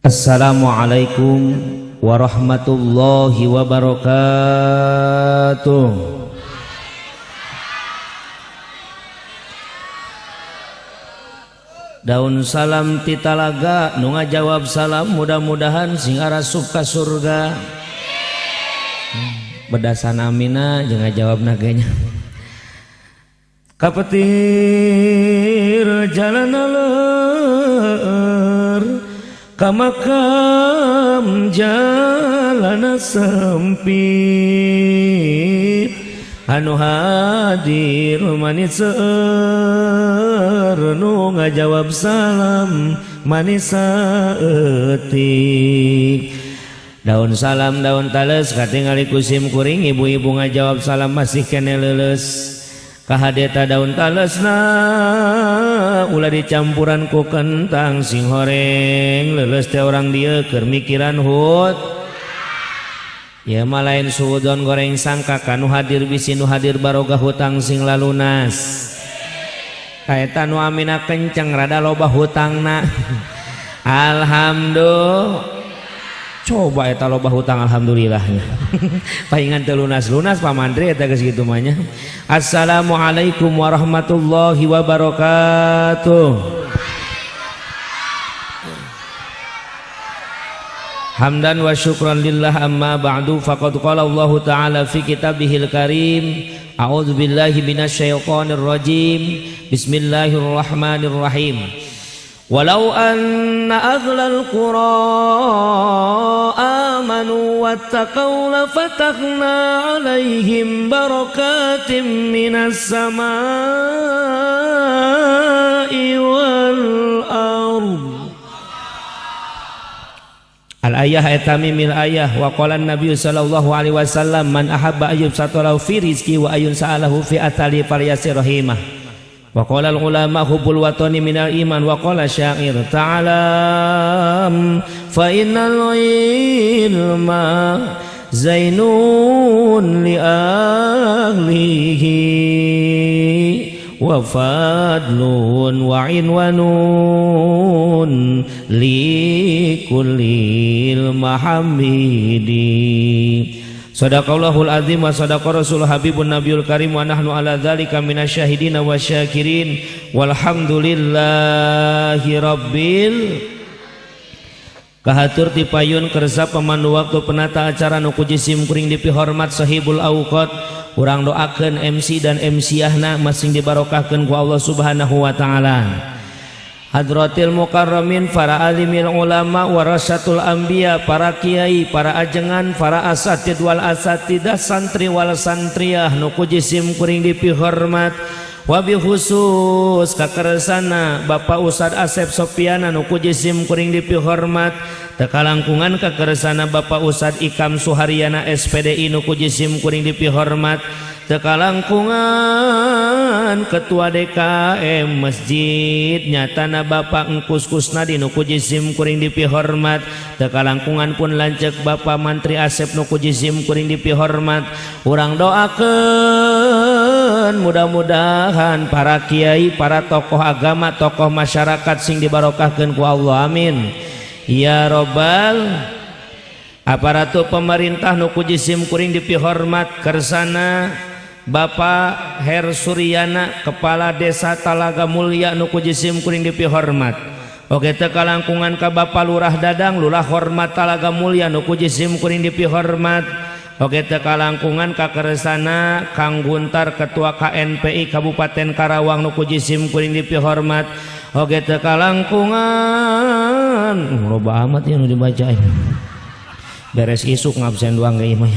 Assalamualaikum warahmatullahi wabarakatuh. Daun salam ti talaga nu ngajawab salam mudah-mudahan sing arasup ka surga. Bedasan amina jeung ngajawabna ge nya. Kapetir jalan aleur ka makam jalana sempit, anu hadir manis seueur, nu ngajawab salam manis saeutik. Daun salam daun tales katingali ku sim kuring ibu-ibu ngajawab salam masih kene leuleus. Kahadeta daun talesna ulah dicampuran ku kentang sing horeng leuleus teh orang dieu keur mikiran hut. Ya mah lain suudon goreng sangka kanu hadir bisi nu hadir baroga hutang sing lalunas. Kaeta nu amina kenceng rada loba hutangna. Alhamdulillah. Coba eta loba hutang alhamdulillahnya. Paingan teu lunas-lunas Pak Mandri eta geus kitu mah nya. Assalamualaikum warahmatullahi wabarakatuh. Hamdan wa syukran lillah amma ba'du faqad qala Allah ta'ala fi kitabihil karim. A'udzu billahi minasyaitonir rajim. Bismillahirrahmanirrahim. Walau anna ahlal qura amanu wattaqaw lafatahna 'alaihim barakatim minas samaa'i wal ardh. Al-ayah etamimil ayah wa qala an-nabiy sallallahu alaihi wasallam man ahabba ayyub satalahu fi rizqi wa ayyun sa'alahu fi athali falyasir rahimah. Wa qala al-ulama hubbul watani minal iman wa qala syair ta'alam fa innal ilma zainun li ahlihi wa fadlun wa inwanun li kullil mahamidi. Sadaqallahul azim wa sadaqa rasul habibun nabiyul karim wa nahnu ala dzalika minasyahidina wasyakirin walhamdulillahi rabbil. Kahatur ti payun kersa pemandu waktu penata acara nu ku jisim kuring dipihormat sahibul awqat. Urang doakeun MC dan MC-ahna masing dibarokahkeun ku Allah Subhanahu wa taala. Hadratil mukarramin, para alimil ulama, warasatul anbiya, para kiai, para ajengan, para asatid wal asatidah, santri wal santriah nu ku jisim kuring dipihormat. Wabil khusus kakersana Bapak Ustad Asep Sopiana nu ku jisim kuring dipihormat. Tekalangkungan kakersana Bapak Ustad Ikam Suharyana SPDI nu ku jisim kuring dipihormat. Tekalangkungan Ketua DKM Masjid nyatana Bapak Engkus Kusnadi nu ku jisim kuring dipihormat. Tekalangkungan pun lanceuk Bapak Mantri Asep nu ku jisim kuring dipihormat. Urang doakeun mudah-mudahan para kiai, para tokoh agama, tokoh masyarakat sing dibarokahkeun ku Allah, amin ya robbal. Aparatur pemerintah nu ku jisim kuring dipihormat kersana Bapak Her Suryana Kepala Desa Talaga Mulia nu ku jisim kuring dipihormat. Oke teu kalangkungan ka Bapak Lurah Dadang Lurah Hormat Talaga Mulia nu ku jisim kuring dipihormat. Oke teu kalangkungan ka kersana Kang Guntar Ketua KNPI Kabupaten Karawang nu ku jisim kuring dipihormat. Oke teu kalangkungan loba amat ya nu dibacain. Beres isuk ngabsen doang ge mah.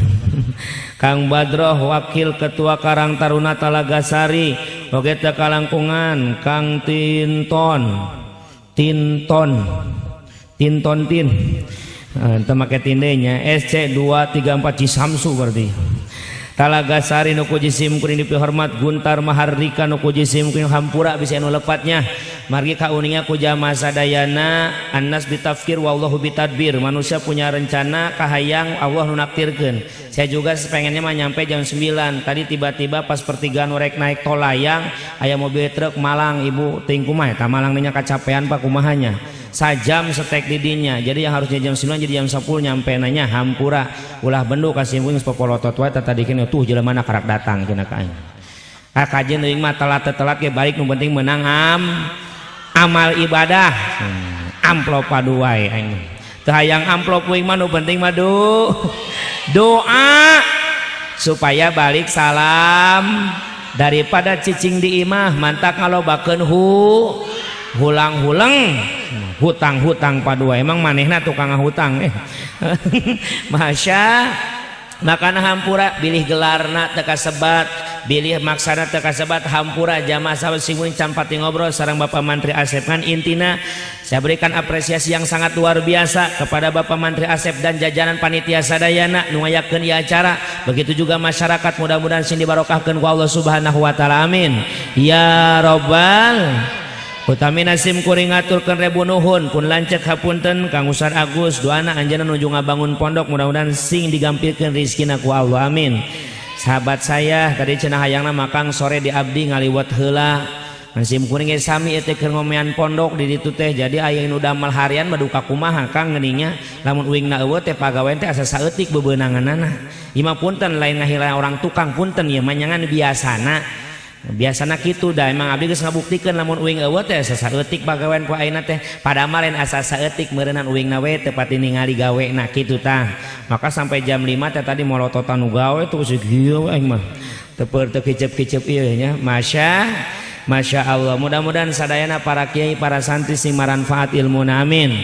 Kang Badroh Wakil Ketua Karang Taruna Talagasari. Oge teu kalangkungan Kang Tinton Tinton Tinton Tin teu make tindenya SC 234 Cisamsu berarti. Talagasari nu ku jisim kuring dipihormat. Guntar Mahardika nu ku jisim kuring hampura bisa anu lepatnya. Margi kauninga ku jamaah sadayana annas bitafkir wallahu bitadbir. Manusia punya rencana kahayang Allah nu naktirkeun. Saya juga pengennya mah nyampe jam 9. Tadi tiba-tiba pas pertigaan rek naik tol layang aya mobil truk malang ibu teuing kumaha eta malang nya kacapean Pak kumahanya. Sajam setek didinya. Jadi yang harusnya jam 9 jadi jam 10 nyampe nanya. Hampura, ulah bendu kasih sim kuring popolotot wae tadi kene tuh jelema mana karak datang cenah ka aing. Ah, kajen euing mah telat telat ge balik, nu penting menang amal ibadah. Amplop padu wae aing. Teu hayang amplop uing mah, nu penting mah doa supaya balik salam daripada cicing di imah mantak ngalobakeun hulang-huleng hutang-hutang padua. Emang manehna tukang hutang. Masya, makana hampura bilih gelarna teu kasebat, bilih maksana teu kasebat, hampura jamaah sahabat sim kuring can pati ngobrol sareng Bapak Mantri Asep. Kan intina saya berikan apresiasi yang sangat luar biasa kepada Bapak Mantri Asep dan jajaran panitia sadayana nu ngayakeun ieu acara, begitu juga masyarakat. Mudah-mudahan sing dibarokahkeun ku Allah Subhanahu wa taala, amin ya robbal. Utamina sim kuring ngaturkeun rebu nuhun pun lanceuk hapunten Kang Ustad Agus, doana anjeunna nuju ngabangun pondok, mudah-mudahan sing digampilkeun rizkina ku Allah, amin. Sahabat saya tadi cenah hayangna makang sore di abdi ngaliwat heula. Sim kuring ge sami teh keur ngomean pondok di ditu teh, jadi aya nu damel harian mah duka kumaha Kang geuning nya, lamun uingna eueuh teh pagawean teh asa saeutik bebeunanganana. Ieu mah punten, lain ngahila orang tukang, punten ieu mah nyangan biasana biasana kitu. Da emang abdi geus ngabuktikeun lamun uing eueuh teh asa saeutik pagawean ku ayeuna teh, padahal lain asa saeutik, meureunnan uingna we teu pati ningali gawena kitu tah. Maka sampai jam 5 teh tadi molototan nu gawe tuh kieu aing mah teu teu kicep-kicep ieu nya. Masya Masya Allah, mudah-mudahan sadayana para kiai, para santri sing maranfaat ilmuna, amin.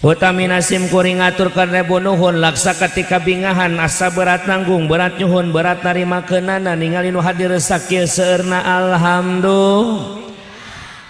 Utamina sim kuring ngaturkeun rebu nuhun laksa ketika bingahan asa berat nanggung, berat nyuhun, berat narima keunana ningali nu hadir sakieu seueurna. Alhamdulillah,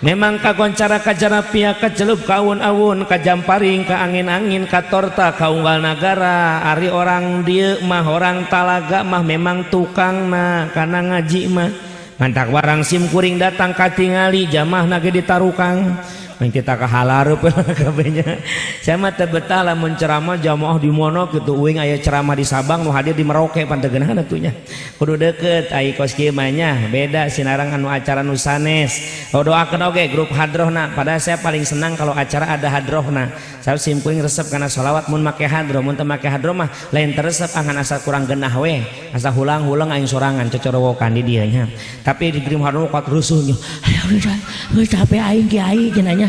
memang kagoncara kajarapia, kacelup ka awun-awun, kajamparing ka angin-angin, katorta ka unggal nagara. Ari orang dieu mah, orang Talaga mah memang tukangna kana ngaji mah. Mantak warang sim kuring datang katingali jamaah ge ditarukang kita kahalarup kabehnya. Saya mah teu betah lamun ceramah jamaah di mana kitu. Uing aya ceramah di Sabang, nu hadir di Merauke, pan teu geunahan atuh nya. Kudu deket ai kos kieu mah nya, beda sinarang anu acara nu sanes. Oh, doakeun oge grup hadrohna. Padahal saya paling senang kalau acara ada hadrohna. Saya sim kuring resep kana sholawat mun make hadroh. Mun teu make hadroh mah lain teu resep, angan asa kurang genah we, asa hulang-hulang aing sorangan cocorowokan di dieu nya. Tapi di grup hadroh kuat rusuh, ayo capek aing kiai cenah nya.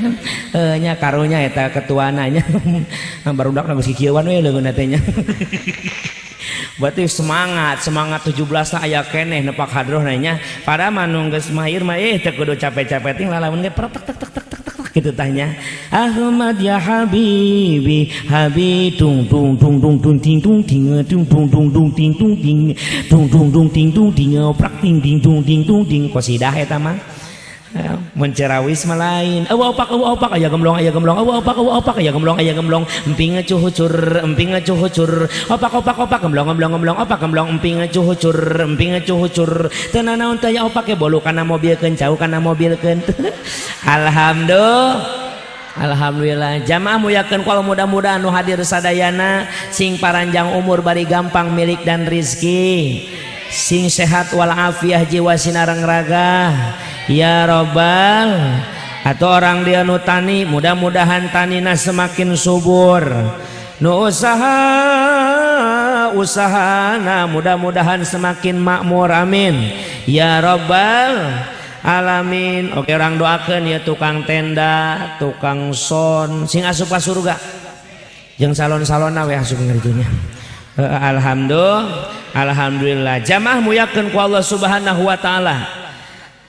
Nya karunya eta ketuana nya, barudak geus kikieuan we leungeun teh nya. Berarti semangat semangat 17 lah aya keneh nepak hadroh nya. Pada mah nu geus mahir mah teu kudu capek-capek ting lalamun ge tek tek tek tek tek tek gitu tanya. Ahmad ya habibi habi tung tung tung tung tung ting tung ting tung tung tung tung ting tung ting tung tung tung ting tung ting oprak ting ting tung ting tung ting qasidah eta mah. Mencerawis mah lain. Eueuh opak, eueuh opak, aya gemblong, aya gemblong, eueuh opak, eueuh opak, aya gemblong, aya gemblong, emping cuhucur, emping cuhucur, opak opak opak, gemblong gemblong gemblong, opak gemblong, emping cuhucur, emping cuhucur, teu nanaon teh opak ge bolu kana mobilkeun, cau kana mobilkeun. Alhamdulillah. Alhamdulillah, jamaah muyakeun ku Allah, mudah-mudahan nu hadir sadayana sing paranjang umur bari gampang milik dan rizki, sing sehat walafiah jiwa sinareng raga ya robbal. Atau orang dia nu tani, mudah-mudahan tanina semakin subur, nu usaha usahana mudah-mudahan semakin makmur, amin ya robbal alamin. Oke, orang doakan ya tukang tenda, tukang sound sing asup ka surga jeung salon-salonna we asup ngaritunya. Alhamdulillah, alhamdulillah. Jamaah muyakeun ku Allah Subhanahu wa taala,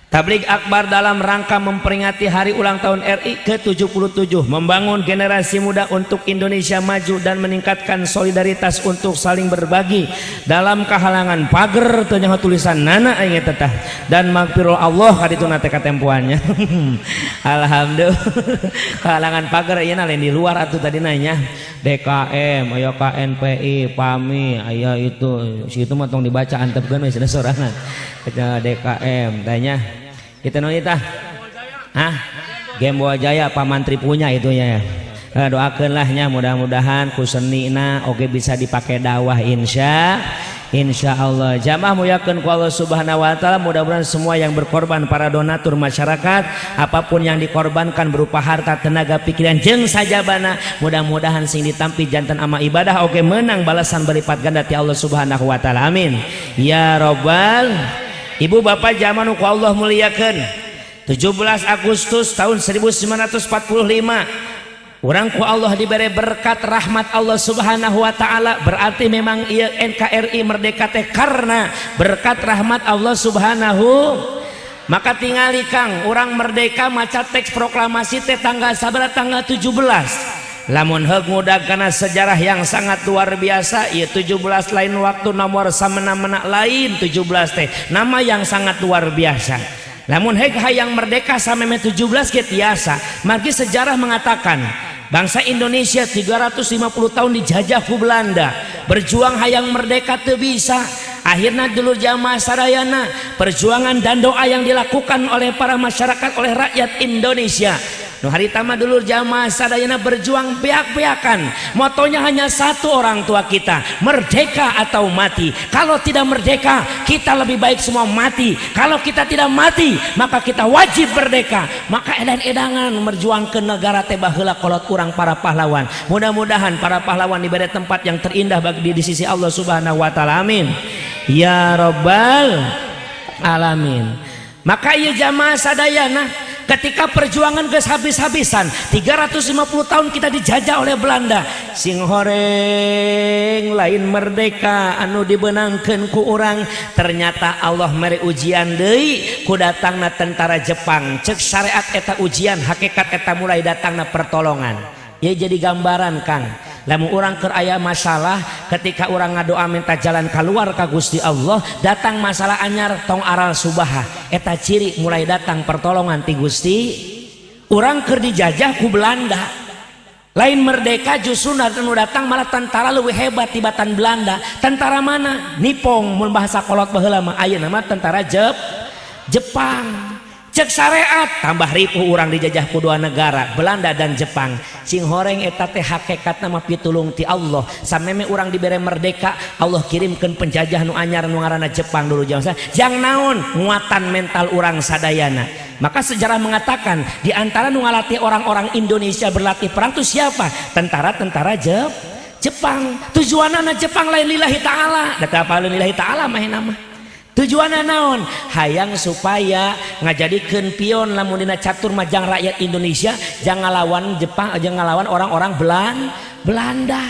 Tabligh Akbar dalam rangka memperingati hari ulang tahun RI ke-77, membangun generasi muda untuk Indonesia maju dan meningkatkan solidaritas untuk saling berbagi dalam kahalangan pager teu nyaho tulisan nana aing eta tah dan magfirul Allah kadituna teh katempoannya. Alhamdulillah, kahalangan pager ieu lain di luar atuh tadi nanya DKM aya KNPI PAMI aya itu situ mah tong dibaca, antepkeun we cenah sorangan DKM tanya kita nonita. Hah? Game Boa Jaya Pak Mantri punya itu ya. Doakeun lah nya, mudah-mudahan ku senina oke bisa dipakai dakwah, insya Insya Allah. Jamaah muliakeun ku Allah Subhanahu wa Ta'ala, mudah-mudahan semua yang berkorban, para donatur masyarakat, apapun yang dikorbankan berupa harta, tenaga, pikiran jeung sajabana, mudah-mudahan sing ditampi janten amal ibadah, oke menang balasan berlipat ganda ti Allah Subhanahu wa Ta'ala. Amin ya robbal. Ibu bapak jamaah ku Allah muliakeun, 17 Agustus tahun 1945 urang ku Allah diberi berkat rahmat Allah Subhanahu wa Ta'ala. Berarti memang iya, NKRI merdeka teh karena berkat rahmat Allah Subhanahu. Maka tingali, Kang, urang merdeka maca teks proklamasi teh tanggal sabaraha? Tanggal 17. Lamun heug ngudag karena sejarah yang sangat luar biasa ya, 17 lain waktu nomor samena-mena, lain. 17 teh nama yang sangat luar biasa. Lamun heg hayang merdeka sampai 17 ge tiasa. Margi sejarah mengatakan bangsa Indonesia 350 tahun dijajah ku Belanda, berjuang hayang merdeka teu bisa. Akhirnya, dulur jamaah sadayana, perjuangan dan doa yang dilakukan oleh para masyarakat, oleh rakyat Indonesia nu harita mah, dulur jamaah sadayana, berjuang pihak-pihakan, motonya hanya satu, orang tua kita, merdeka atau mati. Kalau tidak merdeka, kita lebih baik semua mati. Kalau kita tidak mati, maka kita wajib merdeka. Maka edan-edangan merjuangkeun negara teh baheula kolot urang, para pahlawan. Mudah-mudahan para pahlawan diberi tempat yang terindah bagi di sisi Allah Subhanahu wa Taala. Amin ya robbal alamin. Maka ieu jamaah sadayana, ketika perjuangan geus habis-habisan, 350 tahun kita dijajah oleh Belanda, sing horeng lain merdeka anu dibenangkeun ku urang. Ternyata Allah mere ujian deui ku datangna tentara Jepang. Cek syariat eta ujian, hakikat eta mulai datangna pertolongan. Ya, jadi gambaran, Kang, lamun urang keur aya masalah, ketika urang ngadoa minta jalan keluar ka Gusti Allah, datang masalah anyar, tong aral subaha, eta ciri mulai datang pertolongan ti Gusti. Urang keur dijajah ku Belanda, lain merdeka, justru nu datang malah tentara lebih hebat tibatan Belanda. Tentara mana? Nippon mun bahasa kolot baheula mah, ayeuna mah tentara Jepang. Cek syariat tambah ripuh urang dijajah ku dua negara, Belanda dan Jepang. Sing horeng eta teh hakikat nama pitulung ti Allah. Sameme urang dibere merdeka, Allah kirimkan penjajah nu anyar nu ngaranna Jepang dulu jang jang naon? Muatan mental urang sadayana. Maka sejarah mengatakan di antara nu ngalatih orang-orang Indonesia berlatih perang itu siapa? Tentara-tentara Jepang. Tujuanana Jepang lain lillahi ta'ala, data apa lillahi ta'ala mah nama. Tujuan naon? Hayang supaya ngajadikeun pion lamun dina catur majang rakyat Indonesia, jangan lawan Jepang, jangan lawan orang-orang Belanda.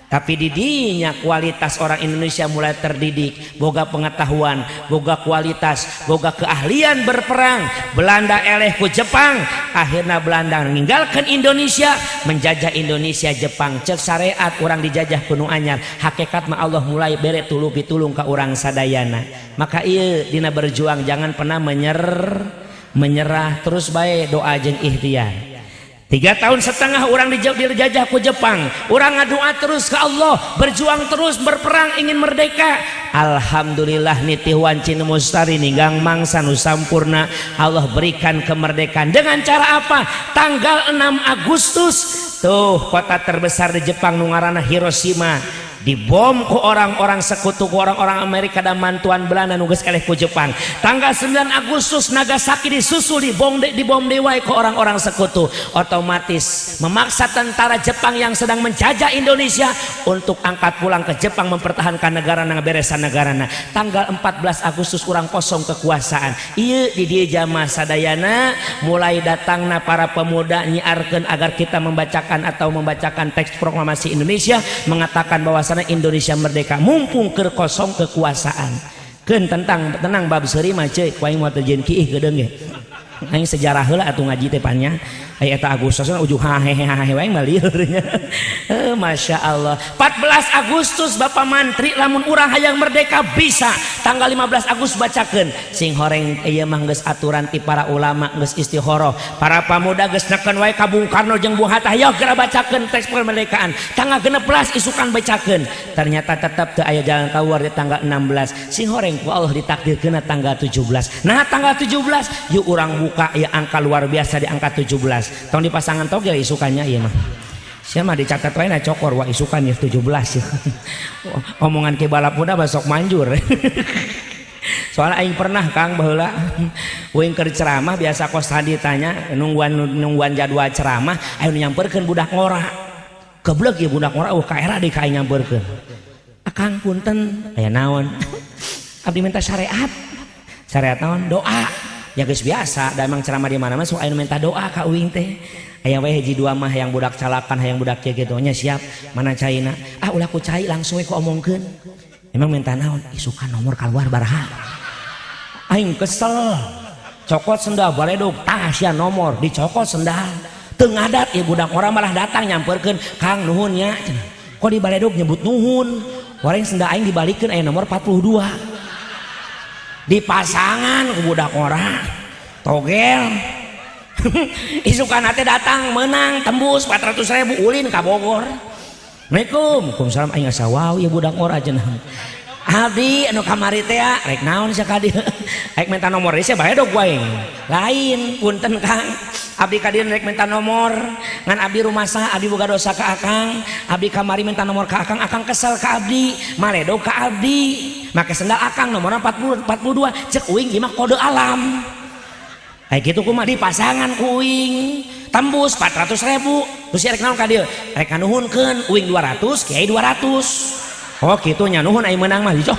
Tapi didinya kualitas orang Indonesia mulai terdidik, boga pengetahuan, boga kualitas, boga keahlian berperang. Belanda eleh ku Jepang, akhirnya Belanda meninggalkan Indonesia, menjajah Indonesia Jepang. Cek syariat urang dijajah ku nu anyar, hakikat mah Allah mulai bere tulu pitulung ke urang sadayana. Maka iya, dina berjuang jangan pernah menyerah, terus baik doa jeung ikhtiar. 3 tahun setengah urang dijajah ku Jepang, urang ngadoa terus ke Allah, berjuang terus, berperang ingin merdeka. Alhamdulillah, nitih wanci mustari ninggang mangsa nu sampurna, Allah berikan kemerdekaan. Dengan cara apa? Tanggal 6 Agustus tuh, kota terbesar di Jepang nu ngaranna Hiroshima dibom ku orang-orang sekutu, ku orang-orang Amerika dan mantuan Belanda nu geus eleh ku Jepang. Tanggal 9 Agustus Nagasaki disusul dibom deui ku orang-orang sekutu. Otomatis memaksa tentara Jepang yang sedang menjajah Indonesia untuk angkat pulang ke Jepang, mempertahankan negara beresan negara. Tanggal 14 Agustus urang kosong kekuasaan. Iya, di dieu jamaah sadayana, mulai datangna para pemuda nyiarkeun agar kita membacakan atau membacakan teks proklamasi Indonesia, mengatakan bahwa sana Indonesia merdeka, mumpung keur kosong kekuasaan. Keun tentang tenang, bab seuri mah ceuy ku aing moal teu jeung kiih geudeung ge. Aing sejarah heula atuh ngaji teh panya. Aya eta Agustus ujung hahehe hahehe wae mah lieur nya. Masya Allah. 14 Agustus, Bapak Mantri, lamun urang hayang merdeka bisa tanggal 15 Agustus bacakeun. Sing horeng ieu mah geus aturan ti para ulama, geus istikharah. Para pamuda geus neken wae ka Bung Karno jeung Bung Hatta, hayo geura bacakeun teks kemerdekaan. Tanggal 16 isukan bacakeun. Ternyata tetap teu aya jalan keluar di tanggal 16. Sing horeng ku Allah ditakdirkeun tanggal 17. Nah, tanggal 17 yuk urang buka ya, angka luar biasa di angka 17. Tong di pasangan togel isukannya ieu mah. Siapa dicatat wae na cokor, wah, isukan ya 17 ya. Omongan ke balap muda besok manjur. Soalnya aing pernah, Kang, baheula uing keur ceramah biasa kos tadi, tanya nungguan nungguan jadwal ceramah, ayo nyamperkeun budak ngora. Geblek ya budak ngora, ka era deui ka aing nyamperkeun. "Akang, punten." "Aya naon?" "Abdi minta syariat." "Syariat naon?" "Doa." Ya geus biasa da emang ceramah di mana mah sok aya minta doa ka uing teh. Aya we hiji dua mah yang budak calakan, hayang budak kieu kitu nya. "Siap, mana caina?" "Ah, ulah ku cai, langsung we ku omongkeun." "Emang minta naon?" "Isukan nomor keluar baraha." Aing kesel, cokot sendal baledog, tah sia nomor dicokot sendal. Teu ngadat ya budak orang, malah datang nyamperkeun, "Kang, nuhun nya." Cenah. Kok di baledog nyebut nuhun? Wareng sendal aing dibalikeun, aya nomor 42 di pasangan ku budak orang togel. Isukan teh datang, menang, tembus 400 ribu, ulin ka Bogor. "Assalamualaikum." "Waalaikumsalam." Aing asa wow ya budak ora cenah. "Abdi anu kamari teh ya." "Rek naon sia ka dieu?" "Rek minta nomor sia bae dog wae." "Lain, punten Kang. Abdi ka dieu rek minta nomor. Ngan abdi rumasa abdi boga dosa ka Akang. Abdi kamari minta nomor ka Akang, Akang kesel ka abdi, maledog ka abdi. Make sendal Akang nomor 40 42, cek uing ieu mah kode alam." Kayak gitu kumaha di pasangan ku uing tembus 400 ribu. Terus rek naon ka dieu? "Rek nganuhunkeun." Uing 200, kiai 200. "Oh kitu nya, nuhun, aing menang mah." Dicok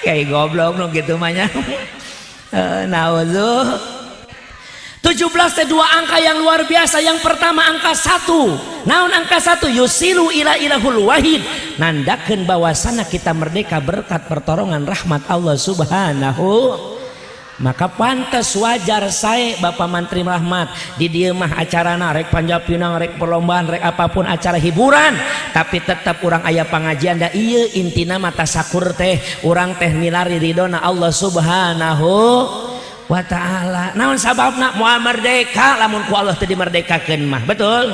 kiai goblok nu kitu mah nya. Naudzu 17 teh dua angka yang luar biasa. Yang pertama angka 1. Naon angka 1? Yusilu ila ilahul wahid. Nandakeun bahwasana kita merdeka berkat pertolongan rahmat Allah Subhanahu. Maka pantas, wajar saya Bapak Mantri Rahmat di dieu mah acarana rek panjat pinang, rek perlombaan, rek apapun acara hiburan, tapi tetap urang aya pengajian, da ieu intina mata sakur teh urang teh milari ridona Allah Subhanahu wa Ta'ala. Naon sababna moal merdeka lamun ku Allah teu dimerdekakeun mah? Betul.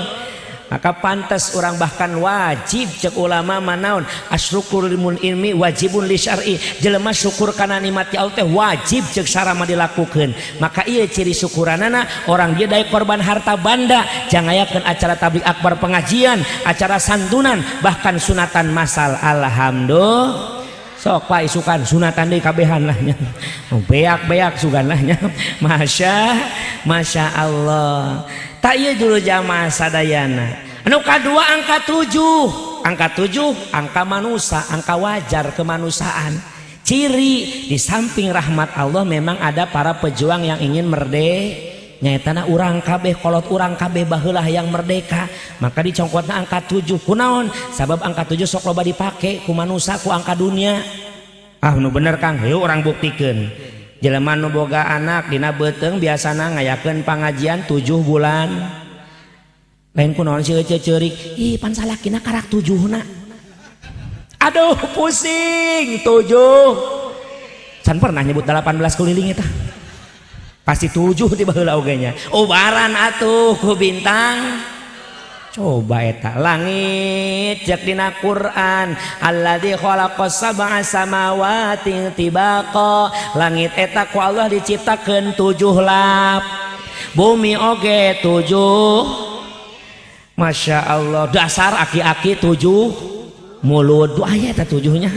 Maka pantas orang, bahkan wajib cek ulama manaon, asyukur limun ilmi wajibun li syar'i. Jelema syukur kana nikmat ya Allah teh wajib cek syara mah dilakukeun. Maka ieu ciri syukuranana orang dia daek korban harta banda jangan ngayakeun acara tabligh akbar, pengajian, acara santunan, bahkan sunatan masal. Alhamdulillah. Sok Pak, isukan sunatan deui kabehan lah nya, beak-beak sugan lah nya. Masya Masya Allah. Tak ieu dulu jamaah sadayana. Anu kadua angka 7. Angka 7 angka manusia, angka wajar kemanusiaan. Ciri di samping rahmat Allah memang ada para pejuang yang ingin merdeka, nyaetana urang kabeh, kolot urang kabeh baheula yang merdeka. Maka dicongkotna angka 7. Kunaon sabab angka 7 sok loba dipake ku manusia, ku angka dunia? "Ah, nu bener Kang." Yuk urang buktikeun. Jelema nu boga anak dina beuteung biasana ngayakeun pangajian 7 bulan. Lain kunaon sih ceurik, "Ih, pan salakina karak tujuhna." Aduh, pusing 7. Can pernah nyebut 18 keliling eta, pasti 7 di baheula oge nya. Ubaran atuh ku bintang. Coba eta langit cek dina Quran, alladzi khalaqas sab'a samawati tibaqa. Langit eta ku Allah diciptakeun 7 lap, bumi oge 7. Masya Allah, dasar aki-aki 7 mulut aya eta tujuhnya.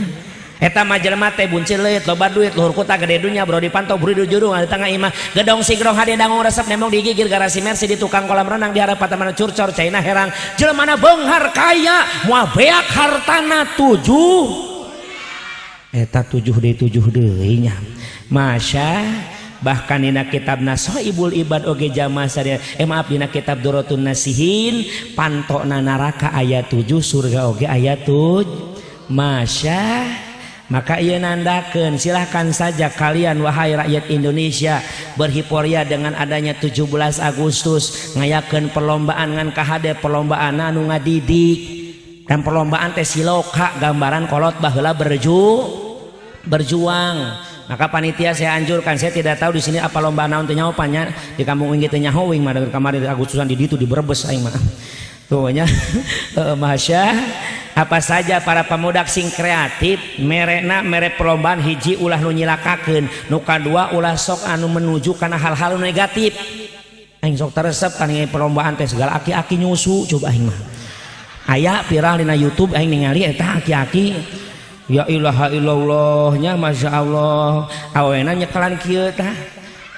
Eta mah jelema teh buncileut, loba duit, luhur kuta, gede dunya, bro dipantau, bro jurung di tengah imah, gedong sigrong, hade dangung, resep nembong, digigir garasi Mercy, di tukang kolam renang, di hareup mana curcor caina herang. Jelema na beunghar kaya moal beak hartana 7. Eta 7 deui, 7 deui nya. Masya, bahkan dina kitab Nasoibul Ibad oge jamaah sadaya, maaf, dina kitab Durotun Nasihin, pantokna neraka aya 7, surga oge aya 7. Masya, maka ia nandakan silahkan saja kalian wahai rakyat Indonesia berhiporia dengan adanya 17 Agustus, ngayakeun perlombaan ngan kahade perlombaan anu ngadidik dan perlombaan teh siloka gambaran kolot baheula berjuang. Maka panitia saya anjurkan, saya tidak tahu di sini apa lomba naon, teu nyaho nya di kampung uing teu nyaho uing mah. Kamari Agustusan di ditu di Brebes aing mah tuh nya. Masya, apa saja para pemuda sing kreatif merekna, mere perlombaan. Hiji, ulah nu nyilakakeun. Nu kadua, ulah sok anu menuju kana hal-hal negatif. Aing sok teresep kan perlombaan teh, segala aki-aki nyusu. Coba aing mah aya viral dina YouTube, aing ningali eta aki-aki, ya ilaha illallahnya, masya Allah, awena nyekelan kieu tah.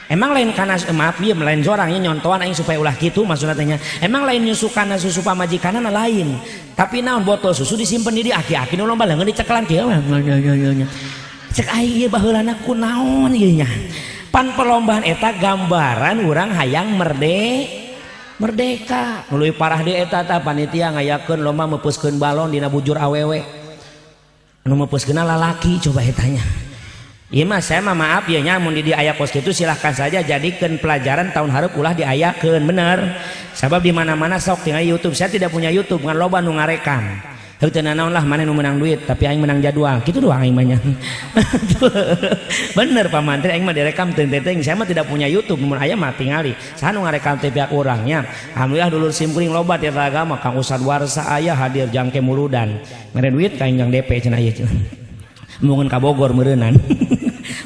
Emang lain karena, maaf ya, lain orangnya nyontohan aing supaya ulah gitu maksudnya tanya. Emang lain nyusu karena susu pamajikanna lain, tapi naon, botol susu disimpan di aki-aki nu lomba leungeun dicekelan kieu. Cek aing, ieu baheulana kunaon ieu nya? Pan perlombaan eta gambaran urang hayang merdeka. Nu leuwih parah deui eta tah panitia ngayakeun lomba meupeuskeun balon dina bujur awewe, anu meupeuskeunna lalaki. Coba etanya. Iya mah, saya mah maaf ya nya, mun di aya kos kitu silahkan saja jadikan pelajaran, tahun hareup ulah diayakeun, bener. Sabab di mana-mana sok tinggal YouTube. Saya tidak punya YouTube, ngan loba nu ngarekam. Heuh, teu nanaon lah, mana nu menang duit, tapi aing menang jadwal. Kitu doang aing mah nya. Bener, Pak Mantri, aing mah direkam teu teuing. Saya mah tidak punya YouTube, mun aya mah tingali. Saha nu ngarekam teh pihak urangnya. Alhamdulillah dulur simkuring loba ti agama, Kang Ustad Warsa aya hadir jangke muludan. Mere duit ka aing jang DP cenah ieu cenah. Mungkin ka Bogor meureunan.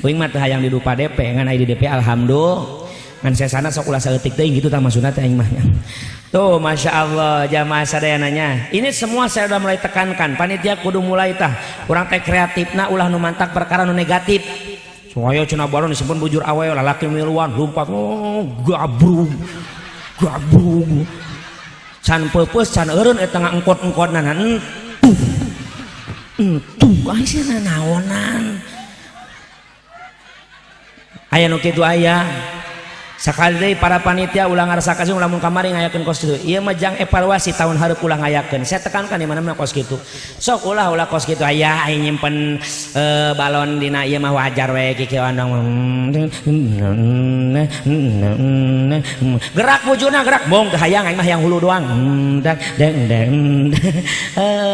Uing mah teu hayang didupa DP, ngan aya di DP alhamdulillah. Ngan sesana sok ulah saeutik teuing gitu tah maksudna teh aing mah. Tuh, masya Allah, jamaah sadayananya. Ini semua saya udah mulai tekankan. Panitia kudu mulai tah. Urang teh kreatifna ulah nu mantak perkara nu negatif. Soalnya cenah balon disimpan bujur awewe, lalaki miluan lompat, oh, gabrug gabrug, can peupeus can eureun eta ngangkot-engkotna, entuh entuh, ai sia naonan. Aya nu kitu aya. Sakali deui, para panitia ulah ngarasa kasinggung lamun kamari ngayakeun kos kitu. Ieu mah jang evaluasi, tahun hareup ulah ngayakeun. Saya tekankan di mana-mana kos kitu. Sok ulah, ulah kos kitu. Aya aing nyimpen balon dina ieu mah wajar we kikieuan dong. Gerak bujurna gerak bong teu hayang, aing mah hayang hulu doang. Deng deng deng.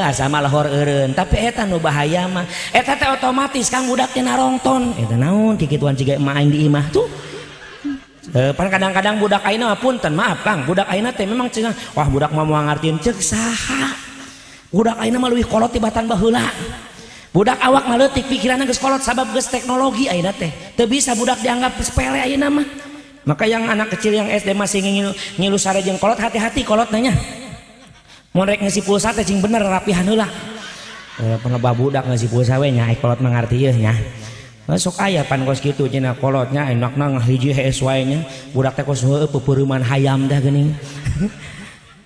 Asa mah lohor eureun, tapi eta nu bahaya mah eta teh otomatis kang budak teh narongton eta naon kikituan ciga emak aing di imah tuh. Pan kadang-kadang budak ayeuna mah, punten, maaf Kang, budak ayeuna teh memang cenah, wah, budak mah moal ngartieun. Ceuk saha? Budak ayeuna mah leuwih kolot tibatan baheula. Budak awak mah leutik, pikiranna geus kolot sabab geus teknologi ayeuna teh. Teu bisa budak dianggap sepele ayeuna mah. Maka yang anak kecil yang SD masih ngilu, ngilu sare jeung kolot, hati-hati kolot nanya. Mun rek ngisi pulsa teh cing bener, rapihan heula. Penebah budak ngisi pulsa we nya, ai kolot mah ngarti ieu nya. Sok aya pan kos kitu cenah kolotnya enakna ngahiji hees wae nya. Budak teh kos heueuh peupeureuman hayam dah geuning.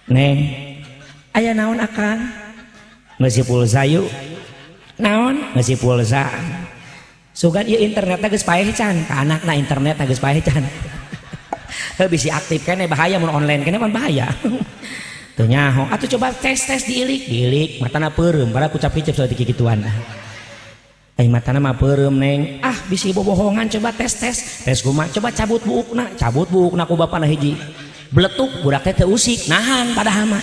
Neng, aya naon akang? Ngeusi pulsa yuk. Naon? Ngeusi pulsa. Sugan ieu internetna geus paeh can, ka anakna internetna geus paeh can. Heuh, bisi aktif keneh, bahaya mun online keneh pan bahaya. Teu nyaho, atuh coba tes-tes diilik, diilik matana peureum, padahal kucap kicep saeutik kikituan. Ai matana mah peureum, Neng. Ah, bisi bobohongan, coba tes tes. Tes kumaha? Coba cabut buukna, cabut buukna ku bapana hiji. Beletuk budak teh teu usik, nahan padahal mah.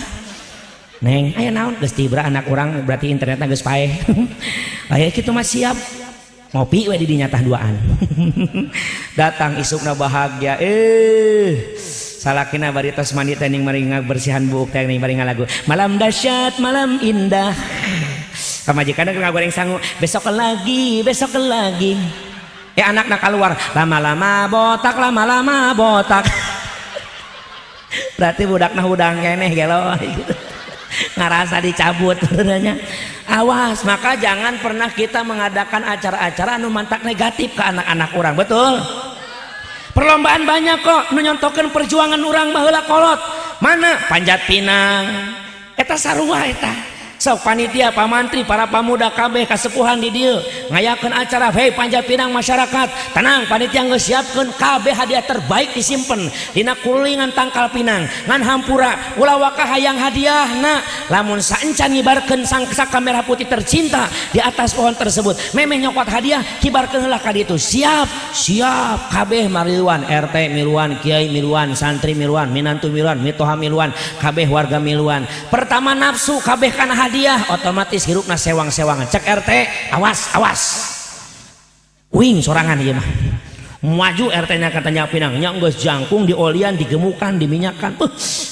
Neng, aya naon? Geus tibra anak urang, berarti internetna geus paeh. Aya kitu mah siap. Ngopi we di dinya tah duaan. Datang isukna bahagia. Salakina bari tos mandi teh ning mari ngabersihan buuk teh ning bari ngalagu. Malam dahsyat, malam indah. Pamajikan keur ngagoreng sangu, besok lagi, besok lagi. Anakna keluar, lama-lama botak, lama-lama botak. Berarti budakna hudang keneh gelo gitu. Ngarasa dicabut sebenarnya. Awas, maka jangan pernah kita mengadakan acara-acara anu mantak negatif ke anak-anak orang, betul? Perlombaan banyak kok nu nyontokeun perjuangan urang baheula kolot. Mana panjat pinang eta sarua eta. Sok panitia, Pak Mantri, para pemuda kabeh kasepuhan di dieu ngayakeun acara, hei, panjat pinang masyarakat. Tenang, panitia geus siapkeun kabeh hadiah terbaik disimpen dina kulingan tangkal pinang. Ngan hampura, ulah waka hayang hadiahna lamun saencan ngibarkeun sang saka merah putih tercinta di atas pohon tersebut. Memeh nyokot hadiah, kibarkeun heula ka ditu. Siap, siap kabeh mariluan, RT miluan, kiai miluan, santri miluan, minantu miluan, mitoha miluan, kabeh warga miluan. Pertama nafsu kabeh kana hadiah, otomatis hirupna sewang-sewangan. Cek RT, awas awas, wing sorangan ieu mah. Maju RT nya katanya pinang nya geus jangkung diolian, digemukan, diminyakan,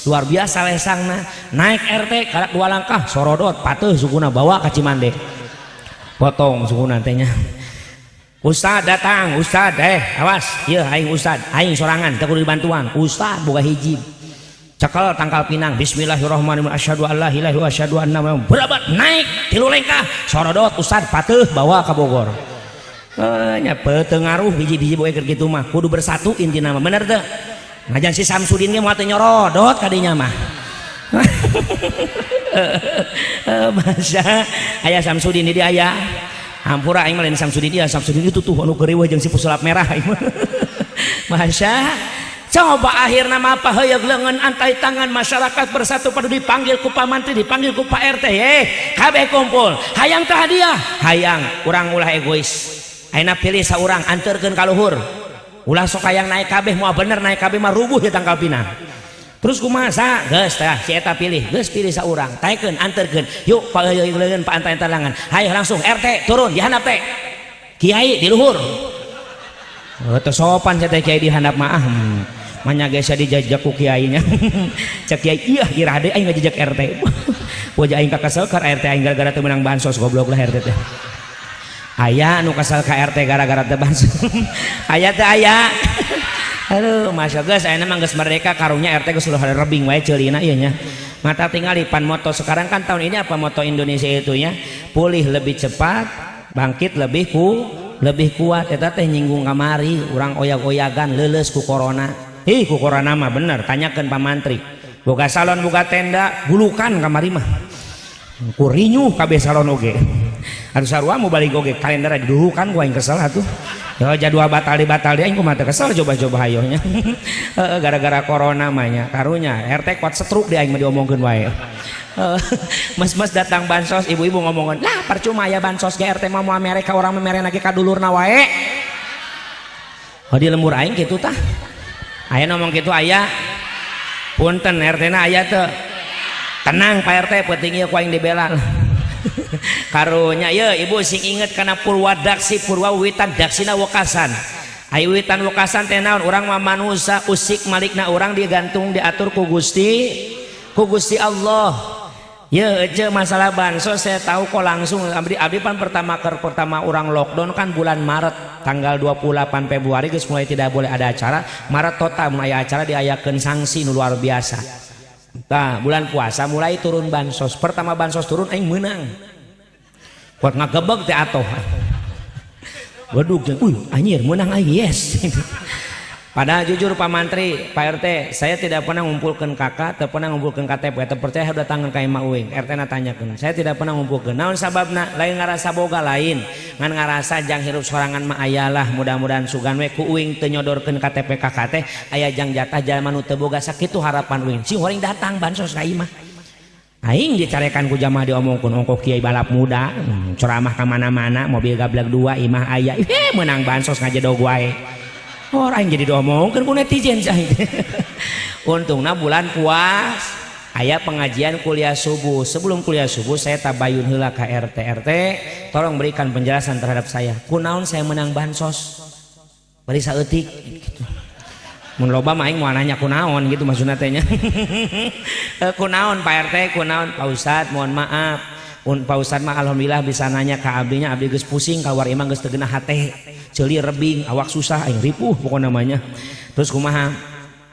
luar biasa lesangna. Naik RT karak dua langkah, sorodot pateuh sukuna, bawa ka Cimande, potong sukuna teh nya. Ustad datang, Ustad, awas, iya aing Ustad, aing sorangan, teu kudu dibantuan. Ustad boga hiji. Cekel tangkal pinang, bismillahirrahmanirrahim, asyhadu alla ilaha illallah, asyhadu anna Muhammadan. Berabat naik tilu lengkah, sorodot Ustad pateuh bawa ka Bogor. Nya teu ngaruh biji-biji boe keur kitu mah, kudu bersatu intina mah, bener teu? Ngajan si Samsudin ge moal teu nyorodot kadinya mah. Masa aya Samsudin di aya. Hampura aing mah lain Samsudin, dia Samsudin itu tuh anu keur jeung si pesulap merah aing mah. Masya, coba akhirna mah apa heuyeug leungeun antai tangan masyarakat bersatu padu, dipanggil ku Pak Mantri, dipanggil ku Pak RT, kabeh kumpul. Hayang teh hadiah, hayang. Urang ulah egois, ayeuna pilih saurang, anterkeun ka luhur. Ulah sok hayang naik kabeh, moal bener naik kabeh mah rubuh ya tangkal pinang. Terus kumaha sa geus tah si eta pilih, geus pilih saurang, taekeun, anterkeun. Yuk, Pak, heuyeug leungeun Pak antai tangan. Hayo langsung RT turun di handap teh, kiai di luhur. Oh, teu sopan sia teh kiai di handap mah. Manya geus dijajak ku kiainya. Cek kiai, iya iraha deui aing ngajejak RT. Wajah aing kakesel ka RT aing gara-gara teu meunang bansos, goblok lah RT teh. Aya nu kesel ka RT gara-gara teu bansos? Aya teh aya? Aduh, masya geus ayeuna mah geus merdeka, karunya RT geus ulah rebing wae ceulina ieu nya. Mata tinggali pan moto sekarang kan tahun ini apa moto Indonesia itu nya? Pulih lebih cepat, bangkit lebih kuat. Eta teh nyinggung kamari urang oyag-oyagan leuleus ku corona. Ih, ku corona mah bener, tanyakeun Pak Mantri. Boga salon, boga tenda, gulukan kamari mah. Ku rinyuh kabeh salon oge. Atuh sarua mau balik oge kalender diduhukan ku aing, kesel atuh. Ya jadwal batal dibatal di aing kumaha teu kesel, coba-coba hayo nya. Heeh, gara-gara corona mah nya. Karunya RT kuat stroke di aing mah diomongkeun wae. Mas-mas datang bansos, ibu-ibu ngomongin, "Lah percuma ya bansos ge RT mah moal mere ka urang mah, mere lagi ka dulurna wae." Oh, di lembur aing kitu tah. Aya ngomong kitu aya. Punten, RT na aya teu? Tenang Pak RT, penting ieu ku aing dibela. Karunya ye ibu sing inget kana purwadaksi, purwa witan, daksina wekasan. Ayo witan wekasan teh naon? Urang mah manusia, usik malikna urang digantung, diatur ku Gusti Allah. Ya aja masalah bansos saya tahu kok langsung. Abdi abdi pan pertama ke pertama orang lockdown kan bulan Maret, tanggal 28 Februari geus mulai tidak boleh ada acara. Maret total mulai acara diayakeun sanksi nu luar biasa. Nah, bulan puasa mulai turun bansos. Pertama bansos turun aing menang. Kuat ngagebeg teh atoh. Waduh, wih, anjir menang aing, yes. Padahal jujur Pak Mantri, Pak RT, saya tidak pernah ngumpulkan KK, tidak pernah ngumpulkan KTP, teu percaya datang ka imah uing, RT na tanyakeun. Saya tidak pernah ngumpulkeun. Naon sababna? Lain ngarasa boga lain, ngan ngarasa jang hirup sorangan mah ayalah, mudah-mudahan sugan we ku uing teu nyodorkeun KTP KK teh aya jang jatah jalma nu teu boga, sakitu harapan uing. Sing horing datang bansos ka imah. Aing dicarekan ku jamaah, diomongkeun ongkoh kiai balap muda, ceramah ka mana-mana, mobil gableg dua, imah aya, ih menang bansos ngajedog wae. Orang jadi diomongkeun ku netizen aing. Untungna bulan puas aya pengajian kuliah subuh. Sebelum kuliah subuh saya tabayun heula ka RT. RT, tolong berikan penjelasan terhadap saya. Kunaon saya menang bansos? Bari saeutik gitu. Mun loba mah aing moal nanya kunaon gitu maksudna teh nya. Kunaon Pak RT, kunaon Pak Ustad, mohon maaf. Un Pak Ustad mah alhamdulillah bisa nanya ka abdinya, abdi geus pusing keluar imah geus teu geunah hate. Ceuli rebing, awak susah, aing ripuh pokokna namanya. Terus kumaha?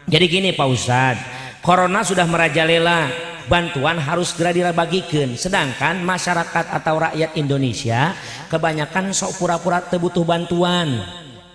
Jadi gini Pak Ustad, corona sudah merajalela, bantuan harus segera dibagikan. Sedangkan masyarakat atau rakyat Indonesia kebanyakan sok pura-pura teu butuh bantuan.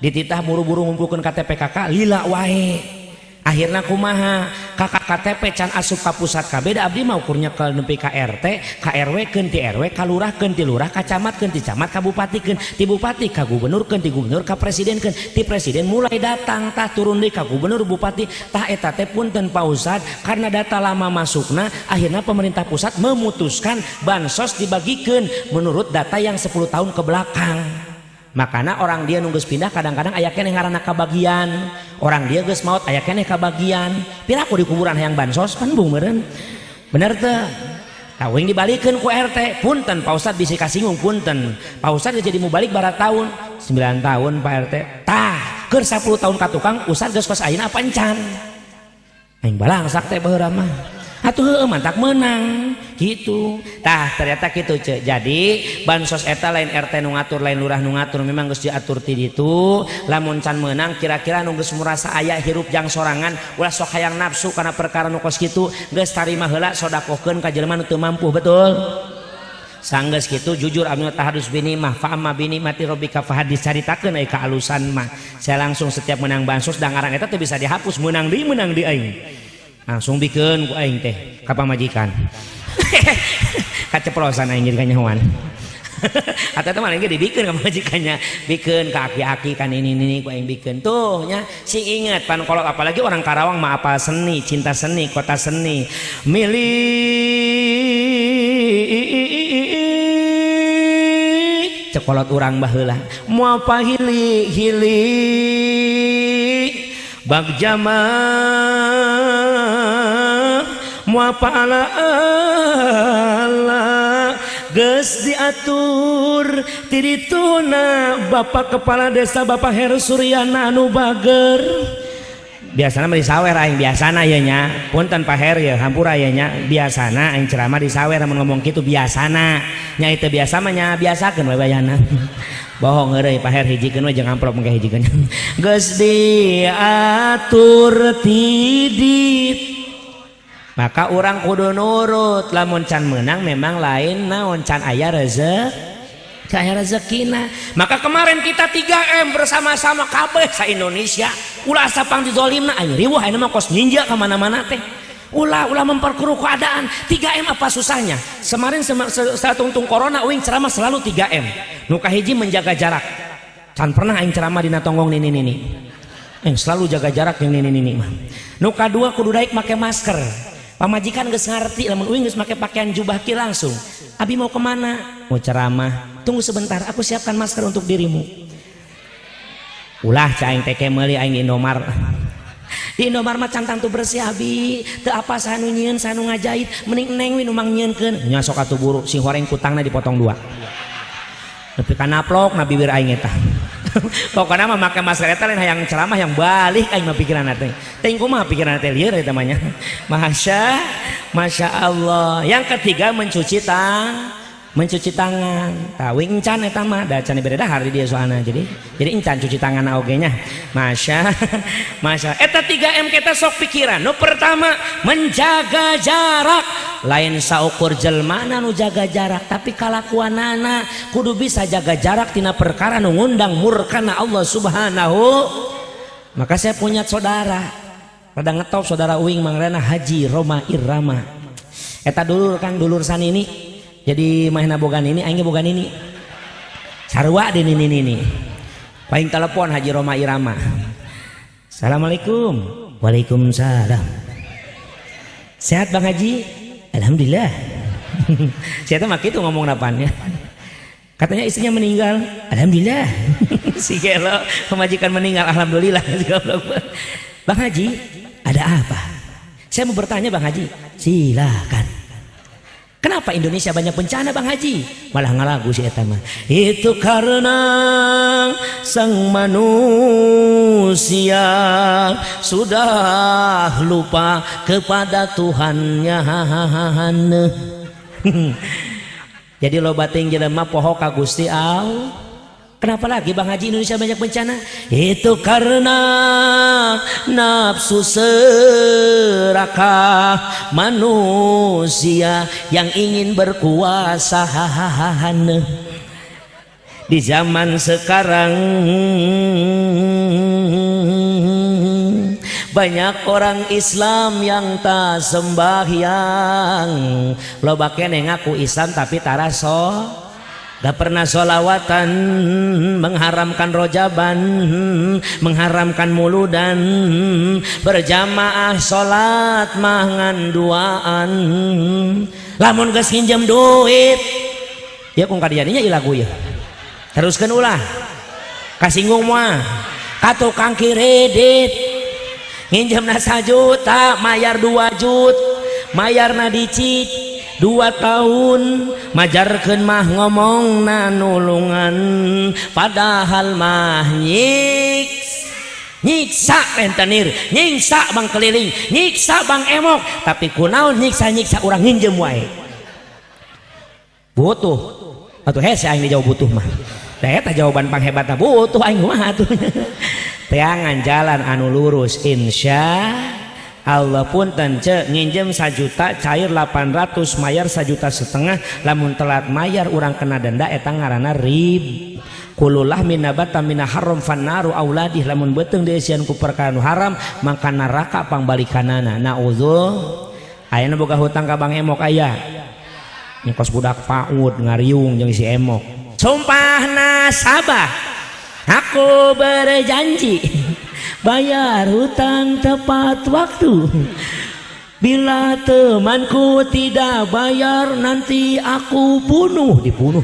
Dititah buru-buru ngumpulkeun KTP KK lila wae. Akhirnya kumaha? KK KTP can asup ka pusat kabeh, da abdi mah ukurnya ke nepi ka RT, ka RW keun, ti RW ka lurah keun, ti lurah ka camat keun, ti camat ka bupati keun, ti bupati ka gubernur keun, ti gubernur ka presiden keun, ti presiden mulai datang tah turun deui ka gubernur, bupati. Tah eta teh punten Pak Ustad, karena data lama masukna, akhirnya pemerintah pusat memutuskan bansos dibagikan menurut data yang 10 tahun ke belakang. Makanya orang dia nunggu pindah kadang-kadang aya keneh ngaranna kabagian, orang dia geus maut aya keneh kabagian. Piraku di kuburan hayang bansos pan bung meureun, bener teu? Tah uing dibalikeun ku RT, punten Pak Ustad bisi kasinggung, punten Pak Ustad geus jadi mubalik bara tahun? 9 tahun, Pak RT. Tah keur 10 tahun ka tukang Ustad geus kos ayeuna apa encan? Aing balangsak teh baheula mah atuh, heueuh mantak menang. Gitu tah, ternyata gitu, ce. Jadi bansos eta lain RT nu ngatur, lain lurah nu ngatur, memang geus diatur ti ditu. Lamun can meunang, kira-kira nu geus merasa aya hirup jang sorangan, ulah sok hayang nafsu karena perkara nu kos kitu. Geus tarima heula, sodakohkeun ka jelema nu teu mampu. Betul, sanggeus kitu jujur abdi tahadus binimah, fa amma binikmati rabbika fahadis. Caritakeun aya kaalusan mah, saya langsung setiap menang bansos da ngaran eta teu bisa dihapus, menang deui, menang deui, aing langsung bikeun ku aing teh ka pamajikan. Kaceplosan aing jadi kanyahoan. Atau teman aing dibikeun ka pamajikannya, bikeun ka aki-aki kan, ini ku aing bikeun tuh nya. Sing inget pan kolot, apalagi orang Karawang mah apal seni, cinta seni, kota seni. Milik ceuk kolot urang baheula, moal pahili hili bagja mah, moal paala ala, geus diatur ti dituna Bapak Kepala Desa, Bapak Heru Suryana anu bager. Biasana mah disawer aing, biasana ya nya. Punten, Pak Her ya, hampura ya nya. Biasana aing ceramah disawer mun ngomong kitu, biasana nya. Itu biasa mah nya, biasakeun we bayana. Bohong heureuy, Pak Her, hijikeun we jeung amplop engke hijikeun. Geus diatur tidit, maka orang kudu nurut. Lamun can menang memang lain naon, can aya rezeki, aya rezekina. Maka kemarin kita 3M bersama-sama kabeh sa Indonesia, ulah sapang dizolimna. Aing riweuh ayeuna mah kos ninja ka mana-mana teh. Ulah, ulah memperkeruh keadaan. 3M apa susahnya? Semarin saat tungtung corona, uing ceramah selalu 3M. Nu kahiji menjaga jarak. Can pernah aing ceramah dina tonggong nini nini. Selalu jaga jarak yang nini nini mah. Nu kadua kudu daik make masker. Pamajikan geus ngarti lamun uing geus make pakaian jubah ki langsung. "Abi mau kemana?" "Mau ceramah." "Tunggu sebentar, aku siapkan masker untuk dirimu." Ulah cai aing teh meuli aing di Indomart. Di Indomart mah can tangtu bersih, abi. Teu apa saha nu nyieun, saha nu ngajahit, mending neng we nu mang nyieunkeun. Nya sok atuh buru, si horeng kutangna dipotong dua. Nepi ka naplok na bibir aing eta. Pokoknya mah make masker eta lain hayang ceramah, yang balik aing mah pikiran teh. Teuing kumaha pikiran teh lieur eta mah nya. Masya Masya Allah. Yang ketiga mencuci tangan. Tah encan eta mah da can beda dahar di dia soalna, jadi encan cuci tangan oge nya. Masya Masya eta 3M kita sok pikiran. Nu pertama menjaga jarak, lain saukur jelmana nu jaga jarak, tapi kalakuanana kudu bisa jaga jarak tina perkara nu ngundang murkana Allah Subhanahu. Maka saya punya saudara rada ngetop, saudara uing mangrana Haji Roma Irama. Eta dulur kan, dulur san ini. Jadi mahna boga nini, aing boga nini, sarua di nini nini. Paling telepon Haji Roma Irama. "Assalamualaikum." "Waalaikumsalam. Sehat, Bang Haji?" "Alhamdulillah." Saya mah gitu ngomong depannya. "Katanya istrinya meninggal." "Alhamdulillah." Si gelo, pemajikan meninggal, alhamdulillah. "Bang Haji, ada apa? Saya mau bertanya, Bang Haji." "Silakan." "Kenapa Indonesia banyak bencana, Bang Haji?" Malah ngalagu si eta mah. "Itu karena sang manusia sudah lupa kepada Tuhannya." Jadi loba teuing jelema poho ka Gusti Allah. "Kenapa lagi, Bang Haji, Indonesia banyak bencana?" "Itu karena nafsu serakah manusia yang ingin berkuasa. Di zaman sekarang banyak orang Islam yang tak sembahyang." Loba keneh ngaku Islam tapi tara so gak pernah solawatan, mengharamkan rojaban, mengharamkan muludan, berjamaah sholat mangan duaan. Lamun geus nginjem duit ya kung kadianinya lagu ya teruskan, ulah kasinggung mah ka tukang kredit. Nginjem 1 juta, mayar 2 juta, mayarna dicicil 2 tahun. Majarkeun mah ngomong na nulungan, padahal mah nyiksa rentenir, nyiksa bank keliling, nyiksa bank emok. Tapi kunaon nyiksa nyiksa, urang nginjem wae. Butuh. Atuh hese aing dijawab butuh mah. Da eta jawaban panghebatna, butuh aing kumaha atuh. Teangan jalan anu lurus, insya Allah. Punten, ce, nginjem 1 juta, cair 800, mayar 1,5 juta. Lamun telat mayar, urang kena denda. Eta ngaranna rib. Kullu lahmin nabata minal haram fannaru aula bih. Lamun beuteung dieusian ku perkara nu haram, maka neraka pangbalikanana. Naudzu. Ayeuna boga hutang ka Bang Emok aya? Kos budak PAUD ngariung jeung si Emok. Sumpah nasabah, aku berjanji bayar hutang tepat waktu. Bila temanku tidak bayar, nanti aku bunuh. Dibunuh.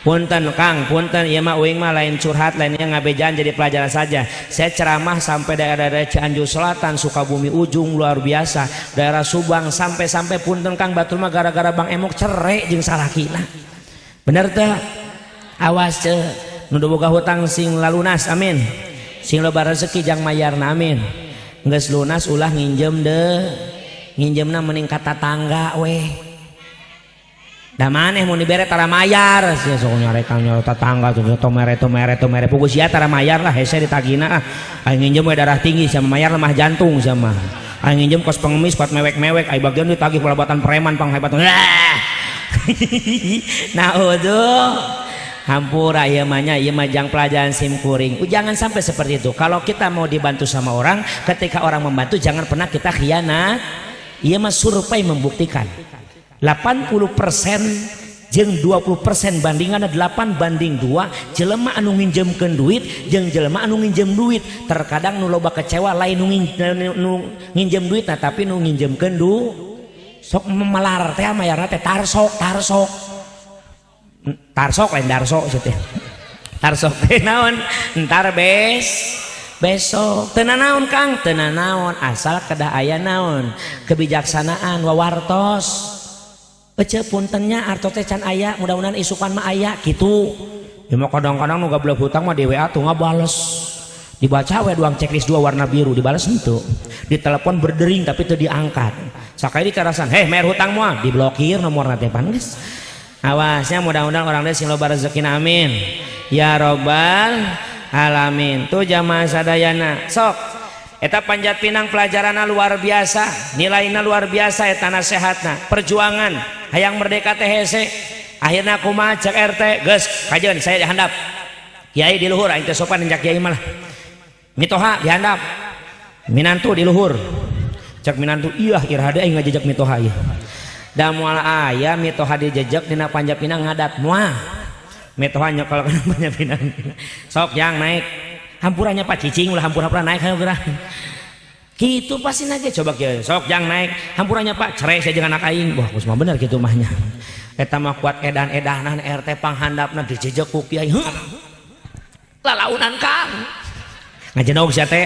Punten Kang, punten, ieu mah uing mah lain curhat, lainnya ngabejan, jadi pelajaran saja. Saya ceramah sampai daerah-daerah Cianjur Selatan, Sukabumi ujung, luar biasa, daerah Subang, sampai-sampai, punten Kang, batur mah gara-gara Bang Emok cerai jeung salakina. Bener teh? Awas, ce, nu boga hutang sing lalunas, amin. Sing loba rezeki jang mayarna, amin. Geus lunas ulah nginjem deh. Nginjemna mending ka tatangga weh. Da maneh mun dibere tara mayar sia, sok nyarekan nya tetangga tuh, to mere, to mere, to mere, puguh sia tara mayar lah. Hese ditagina ah. Aing nginjem we darah tinggi, sama mayar lemah jantung. Sama aing nginjem kos pengemis, kuat mewek-mewek. Aing bagian ditagih pelabatan preman panghebat. Nah, udah hampura, ieu mah nya, ieu mah jang pelajaran sim kuring. Jangan sampai seperti itu. Kalau kita mau dibantu sama orang, ketika orang membantu jangan pernah kita khianat. Ieu mah survei membuktikan 80% jeung 20%, bandingan 8 banding 2, jelema anu nginjemkeun duit jeung jelema anu nginjem duit. Terkadang nu loba kecewa lain nu nginjem duit, nah, tapi nu nginjemkeun du sok memelar teh mayarna teh tarsok tarsok tarsok, lain darso sih teh. Tarsok teh naon? Entar, besok. Teu naon, Kang, teu naon, asal kedah aya naon, kebijaksanaan, wawartos. Ece, puntennya, artos teh can aya, mudah-mudahan isukan mah aya gitu ya. Mah kadang-kadang nu gablek hutang mah di WA tuh ngabales, dibaca we doang checklist dua warna biru, dibales henteu. Ditelepon berdering tapi teu diangkat. Sakali dicarasan, "Heh, mayar hutang moal?" Diblokir nomorna teh. Pan geus awasnya. Mudah-mudahan orang teh sing loba rezekina, amin ya robbal alamin. Tuh, jamaah sadayana, sok eta Panjat Pinang pelajaranna luar biasa, nilainya luar biasa. Eta nasehatna, perjuangan hayang merdeka teh hese. Akhirnya kumaha cek RT? "Geus kajeun, saya dihandap, kiai di luhur." Aing teh sopan cak kiai malah. Mitoha dihandap, minantu di luhur. Cek minantu, "Iya, iraha aing ngajejek mitoha ieu?" Da moal aya mitoha dijejek dina Panjat Pinang ngadat, moal. Mitoha nyekel kana Panjat Pinang. "Sok yang naik, hampurannya Pak, cicing ulah, hampura-hampura naik, hayo geura." Gitu pasti nage. Coba kieu, "Sok jang naik, hampurannya Pak, cerai saya jeung anak aing." Wah, geus mah bener kitu mahnya. Eta mah kuat edan-edanan RT panghandapna, dijejek ku kiai. Lalaunan Kang, ngajenog sia teh.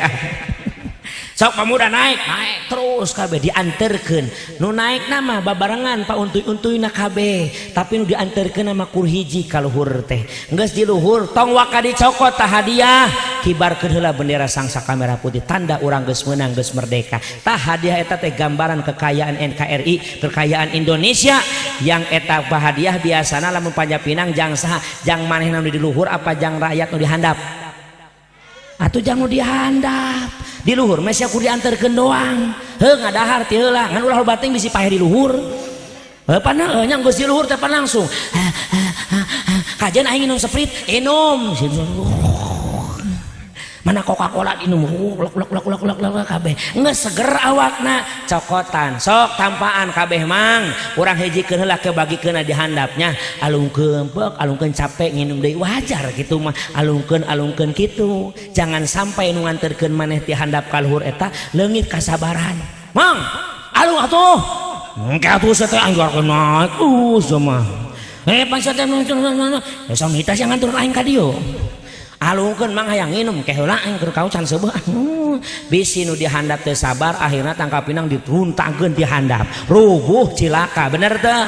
"Sok pemuda naik." Naik terus kabeh, dianterkeun. Nu naik nama babarengan Pak, untuy-untuyna kabeh, tapi nu dianterkeun nama kur hiji ka luhur teh. Geus di luhur, tong waka dicokot tah hadiah, kibarkeun heula bendera Sang Saka Merah Putih, tanda urang geus meunang, geus merdeka. Tah, hadiah eta teh gambaran kekayaan NKRI, kekayaan Indonesia. Yang eta hadiah biasana lamun Panjat Pinang jang saha? Jang manehna nu di luhur apa jang rakyat nu dihandap? Atuh jang nu dihandap. Di luhur mah sia kur dianterkeun doang, heuh, ngadahar ti heula, ngan ulah bating bisi paeh di luhur. Heuh, pan heuh nya, geus di luhur teh pan langsung kajian, "Aing minum Sprite," inum mana Coca-Cola diinum, lok lok lok lok lok lok kabeh, geus seger awakna, cokotan. "Sok tampaan kabeh, Mang, urang hijikeun heula, kebagikeun di handapnya." Alungkeun pek, alungkeun, capek, nginum deui, wajar gitu mah. Alungkeun, alungkeun kitu. Jangan sampai nu nganterkeun maneh ti handap ka luhur eta leungit kasabaran. "Mang, alung atuh." Engke atuh, teh anggarkeun naik sama. Eh, pan teh samita sia ngantur aing ka dieu. "Alungkeun, Mang, hayang nginum." "Ke heula, aing keur kau can seubeuh." Bisi nu dihandap teu sabar, akhirna tangkal pinang diruntangkeun di handap, rubuh, cilaka. Bener teu?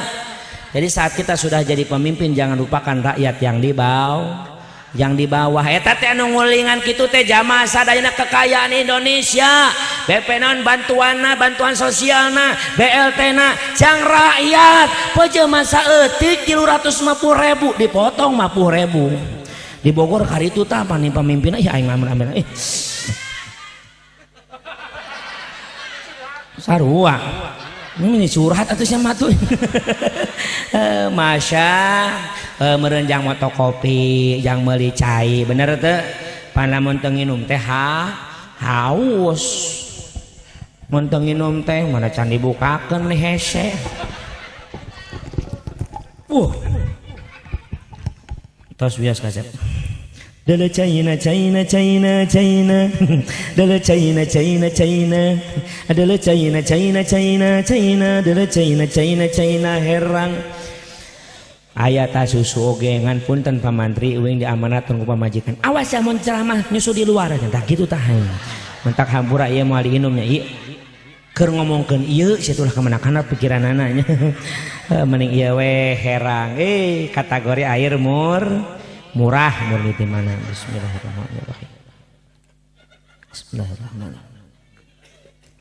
Jadi saat kita sudah jadi pemimpin, jangan lupakan rakyat yang di bawah, yang di bawah. Eta teh anu ngulingan kitu teh, jamaah sadayana, kekayaan Indonesia. BP naon bantuanna, bantuan sosialna, BLT na jang rakyat. Peje masa eutik 350.000 dipotong 50.000. Di Bogor kari itu tah paning pemimpin ya aing mah eh. Sarua. Ini curhat atuh sia mah tuh. Masya meureun jang motokopi, jang meuli cai, bener teu? Pan lamun teu nginum teh ha haus. Mun teu nginum teh mana can dibukakeun nih hese. Tos bias kasep. Dele China China China China, dele China China China, dele China China China China, dele China China China herang. Aya ta susu oge ngan punten pamantri uing diamanatkeun ku pamajikan. Awas ya mun ceramah nyusu di luar tah kitu tah. Mentak hampura ieu moal diinumnya ieu. Keur ngomongkeun ieu sia tulah kamana-kana pikiranana nya. Mending ieu we herang. Kategori air murah murni di mana. Bismillahirrahmanirrahim. Bismillahirrahmanirrahim.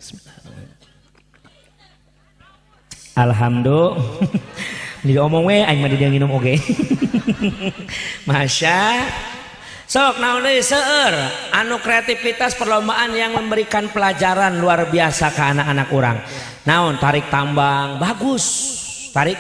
Bismillahirrahmanirrahim. Alhamdulillah. Diomong we aing mah di dieu nginum oge. Masya. Sok naon deui seueur anu kreativitas perlombaan yang memberikan pelajaran luar biasa ke anak-anak urang. Naon tarik tambang bagus. Tarik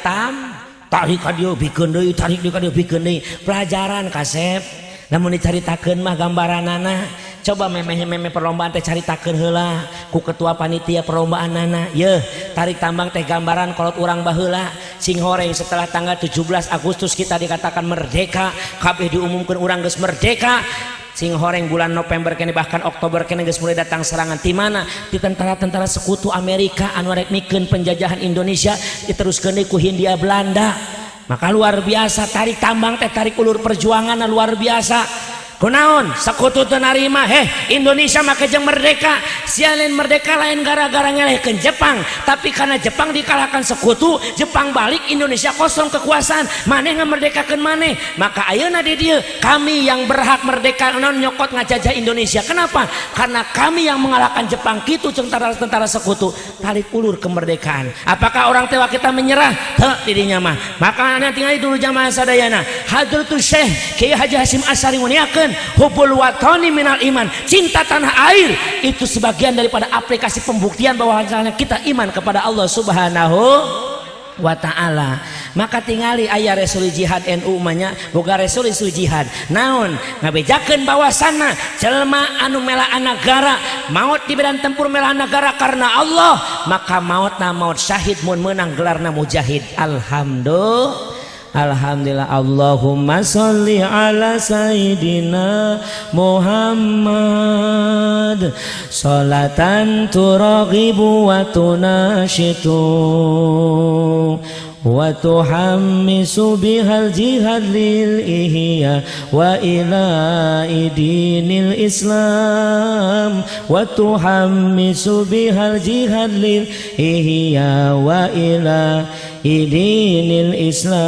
tarik ka dieu bikeun deui, tarik deui ka dieu bikeun deui. Pelajaran kasep. Lamun dicaritakeun mah gambaranana, coba memeh-memeh perlombaan teh caritakeun heula ku ketua panitia perlombaanana. Yeuh, tarik tambang teh gambaran kolot urang baheula. Sing horeng setelah tanggal 17 Agustus kita dikatakan merdeka, kabeh diumumkeun urang geus merdeka. Sing horeng bulan November kene bahkan Oktober kene geus mulai datang serangan ti mana? Ti tentara-tentara sekutu Amerika anu rek mikeun penjajahan Indonesia diteruskeun deui ku Hindia Belanda. Maka luar biasa tarik tambang teh tarik ulur perjuangan luar biasa. Kunaon sekutu teu narima, heh Indonesia make jeung merdeka. Sia lain merdeka lain gara-gara ngelehkeun Jepang, tapi karena Jepang dikalahkan sekutu, Jepang balik Indonesia kosong kekuasaan, maneh ngamerdekakeun maneh. Maka ayeuna di dieu kami yang berhak merdeka non nyokot ngajajah Indonesia. Kenapa? Karena kami yang mengalahkan Jepang kitu jeung tentara-tentara sekutu. Tarik ulur kemerdekaan. Apakah orang tua kita menyerah? Heuh didinya mah. Maka nanti tinggal dulu jamaah sadayana. Hadratus Syekh Kiai Haji Hasyim Asy'ari muniakeun hubul watoni minal iman, cinta tanah air itu sebagian daripada aplikasi pembuktian bahwa kita iman kepada Allah Subhanahu wa ta'ala. Maka tingali aya resolusi jihad NU manya boga resolusi jihad naon ngabejakeun bahwasana jelema anu melaan negara maut di medan tempur melaan negara karena Allah, maka mautna maut syahid mun meunang gelarna mujahid. Alhamdulillah. Alhamdulillah. Allahumma sholli ala sayyidina Muhammad sholatan turaghibu wa tunashitu wa tuhammisu bihal jihad lil ihya wa ila dinil Islam wa tuhammisu bihal jihad lil ihya wa ila dinil Islam.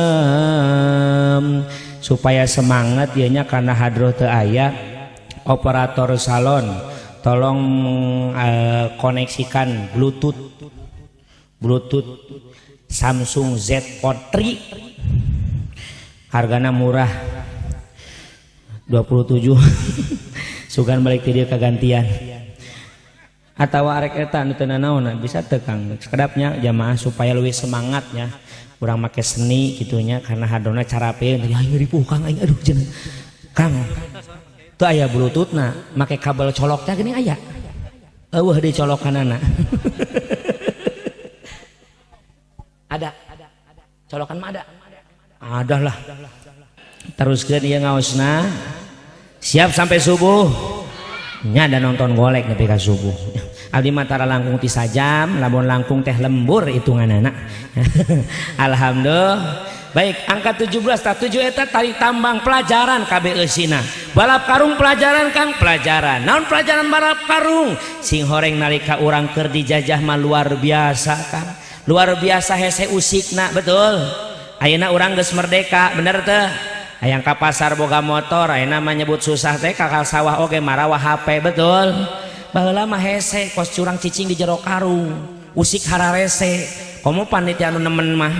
Supaya semangat ieu nya karena hadroh teu aya, operator salon tolong koneksikan Bluetooth Samsung Z Fold 3 hargana murah 27 sugan balik ti dieu kagantian atau arek eta nu teu nanaon bisa teu Kang sekedapnya jamaah supaya leuwih semangatnya urang make seni gitunya karena hadrona carapeun tadi aing ripuh Kang aing aduh cenah Kang teu aya bluetoothna make kabel colok teh geuning aya eueuh dicolokanana. Ada colokan mah ada lah. Teruskeun ieu ngaosna siap sampai subuh nya da nonton golek nepi ka subuh. Abdi mah tara langkung ti sajam, lamun langkung teh lembur hitunganana. Alhamdulillah. Baik, angka 17 tah 7 eta tarik tambang pelajaran KB eusina. Balap karung pelajaran Kang, pelajaran. Naon pelajaran balap karung? Sing horeng nalika urang keur dijajah mah luar biasa Kang. Luar biasa hese usikna, betul. Ayeuna urang geus merdeka, bener teh? Hayang ka pasar boga motor, ayeuna mah nyebut susah teh kakal sawah oge marawa HP, betul. Baheula mah hese kos curang cicing di jero karung, usik hararese. Komo panitia anu nemen mah.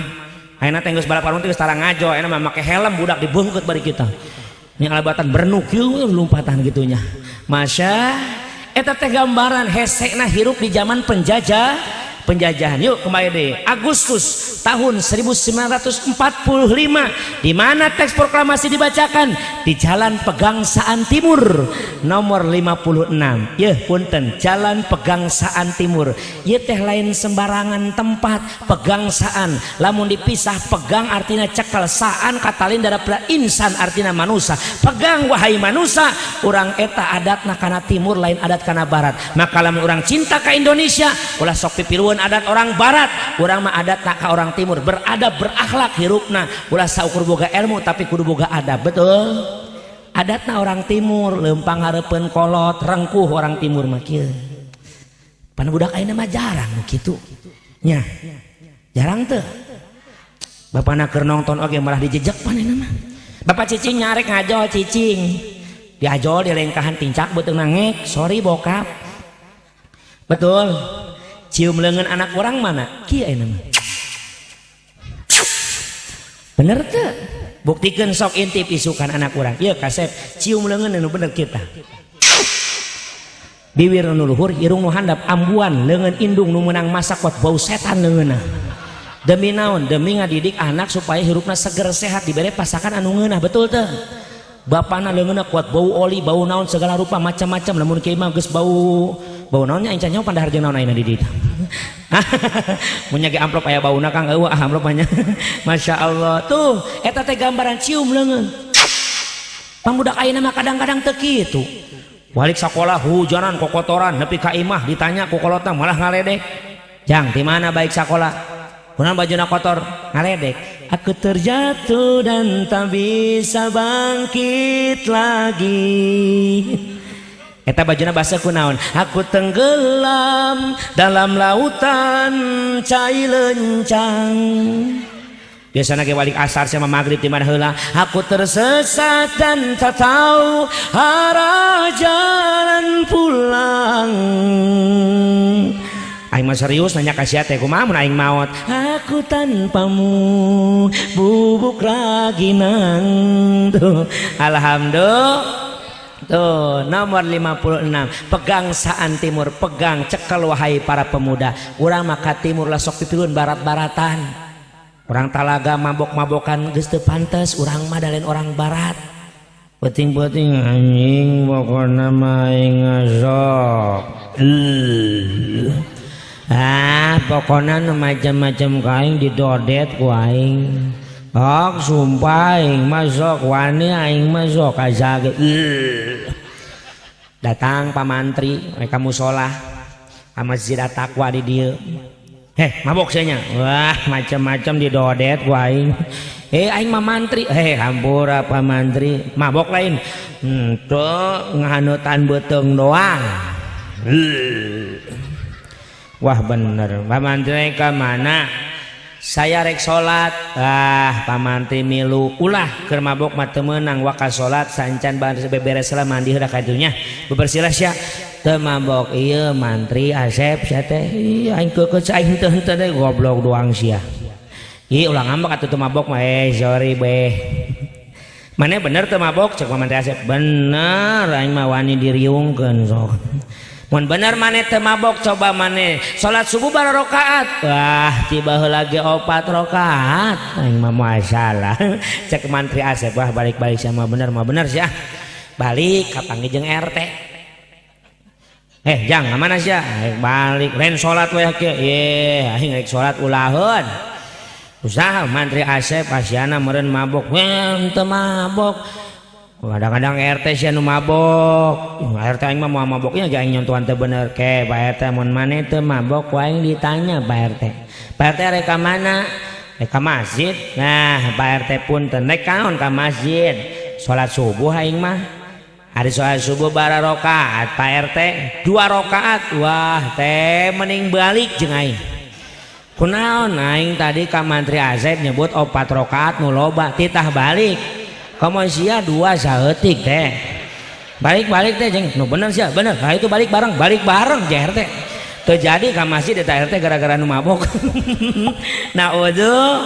Ayeuna teh geus balap karung teh geus tara ngajo, ayeuna mah make helm budak dibeungkeut bari kita. Ini alabatan bernuk kieu lompatan gitunya. Masya eta teh gambaran hesena hirup di zaman penjajahan. Yuk kembali deh. Agustus tahun 1945, di mana teks proklamasi dibacakan? Di Jalan Pegangsaan Timur nomor 56. Yeuh punten, Jalan Pegangsaan Timur. Ieu teh lain sembarangan tempat, Pegangsaan. Lamun dipisah, pegang artinya cekel, saan katalin daripada insan artinya manusia. Pegang wahai manusia, urang eta adatna kana timur, lain adat kana barat. Maka lamun urang cinta ka Indonesia, ulah sok pipiluan adat orang barat, urang mah adat ka orang timur, beradab, berakhlak hirupna, ulah saukur boga ilmu tapi kudu boga adab, betul? Adatna orang timur lempang hareupeun kolot, rengkuh orang timur mah kieu. Pan budak ayeuna mah jarang nu kitu. Nya. Jarang teu. Bapana keur nonton oge malah dijejek pan ayeuna mah. Bapak cicing nyarek ngajol cicing. Diajol dilengkahan tincak beuteung nangek, sorry bokap. Betul. Cium lengan anak orang mana? Kieu ayeuna mah. Bener teu? Buktikan sok intip isukan anak orang. Ieu kasep cium lengan anu bener kita. Bibir nu luhur, irung nu handap, ambuan leungeun indung nu meunang masak kuat bau setan leungeunna. Demi naon? Demi ngadidik anak supaya hirupna seger sehat, dibere pasakan anu ngeunah, betul teu? Bapana leungeunna kuat bau oli, bau naon segala rupa macam-macam, lamun kieu mah geus bau bau naonnya aing can nyaho pandahar jeung naon ayeuna di dieu. Mun ge amplop aya bauna Kang, eueuh ah amplop nya. Masya Allah. Tuh, eta teh gambaran cium leungeun. Pangbudak ayeuna mah kadang-kadang teu kitu. Balik sekolah hujanan kokotoran nepi ka imah ditanya ku kolotna malah ngaledek. Jang, di mana baik sekolah? Kunaon bajuna kotor? Ngaledek. Aku terjatuh dan tak bisa bangkit lagi. Eta bajuna basah kunaon? Aku tenggelam dalam lautan cai lencang. Biasanya ke balik asar sama maghrib di mana heula. Aku tersesat dan tak tahu arah jalan pulang. Aing mah serius nanya ka sia teh, kumaha mun aing maot? Aku tanpamu bubuk raginang. Tuh, alhamdulillah. Tuh, nomor 56, Pegangsaan Timur, pegang cekel wahai para pemuda. Urang maka timur lah sok pipilun barat-baratan. Orang Talaga mabok-mabokan geus teu pantes, urang mah lain orang barat. Penting-penting anjing pokona mah aing ngasok. Ah, pokona nu macam-macam ka aing didodet ku aing. Ok, sumpah aing mah sok wani aing mah sok azage. Datang Pak Mantri, mereka musola ka Masjid At-Taqwa di dieu. Heh, mabok sia nya. Wah, macam-macam didodet ku aing. Eh, aing mah mantri. Eh, hampura Pak Mantri. Mabok lain. Henteu, ngahanutan beuteung doang. Wah bener. Pak Mantri ke mana? Saya rek salat. Ah, Pak Mantri milu. Ulah keur mabok mah teu meunang waka salat sancan beberes lah mandi heula ka ditu nya. Bebersihlah sia. Teu mabok ieu mantri Asep sia teh. Ih, aing keukeut aing teu henteu teh goblok doang sia. Ih, ulah ngambek atuh teu mabok mah. Eh, sorry beh. Mana bener teu mabok cek Mantri Asep? Bener, aing mah wani diriungkeun sok. Mun bener maneh teu mabok, coba maneh salat subuh bara rakaat. Wah, tiba heula ge 4 rakaat. Aing mah masalah. Cek Mantri Asep, wah balik-balik sama bener mah bener sih ah. Balik kapanggih jeung RT. Eh, jang, mana sih? Balik, lain salat we kieu. Ye, aing rek salat ulaheun. Usaha Mantri Asep asiana meureun mabok. Weh, teu mabok. Kadang-kadang RT sia nu mabok. RT aing mah moal maboknya ge aing nyontohan teu bener. Ke Pak RT mun maneh teu mabok ku aing ditanya Pak RT. Pak RT rek ka mana? Rek ka masjid. Nah, Pak RT punten rek kaon ka masjid? Salat subuh aing mah. Hari salat subuh bara rakaat Pak RT 2 rakaat. Wah, teh mending balik jeung aing. Kunaon aing tadi ka Mantri Asep nyebut 4 rakaat nu loba titah balik. Komo sia 2 saeutik teh. Balik-balik teh jeung nu bener sia, bener. Nah itu balik bareng, balik bareng jeher teh. Terjadi ka masjid eta RT gara-gara nu mabok. Nah, uduh.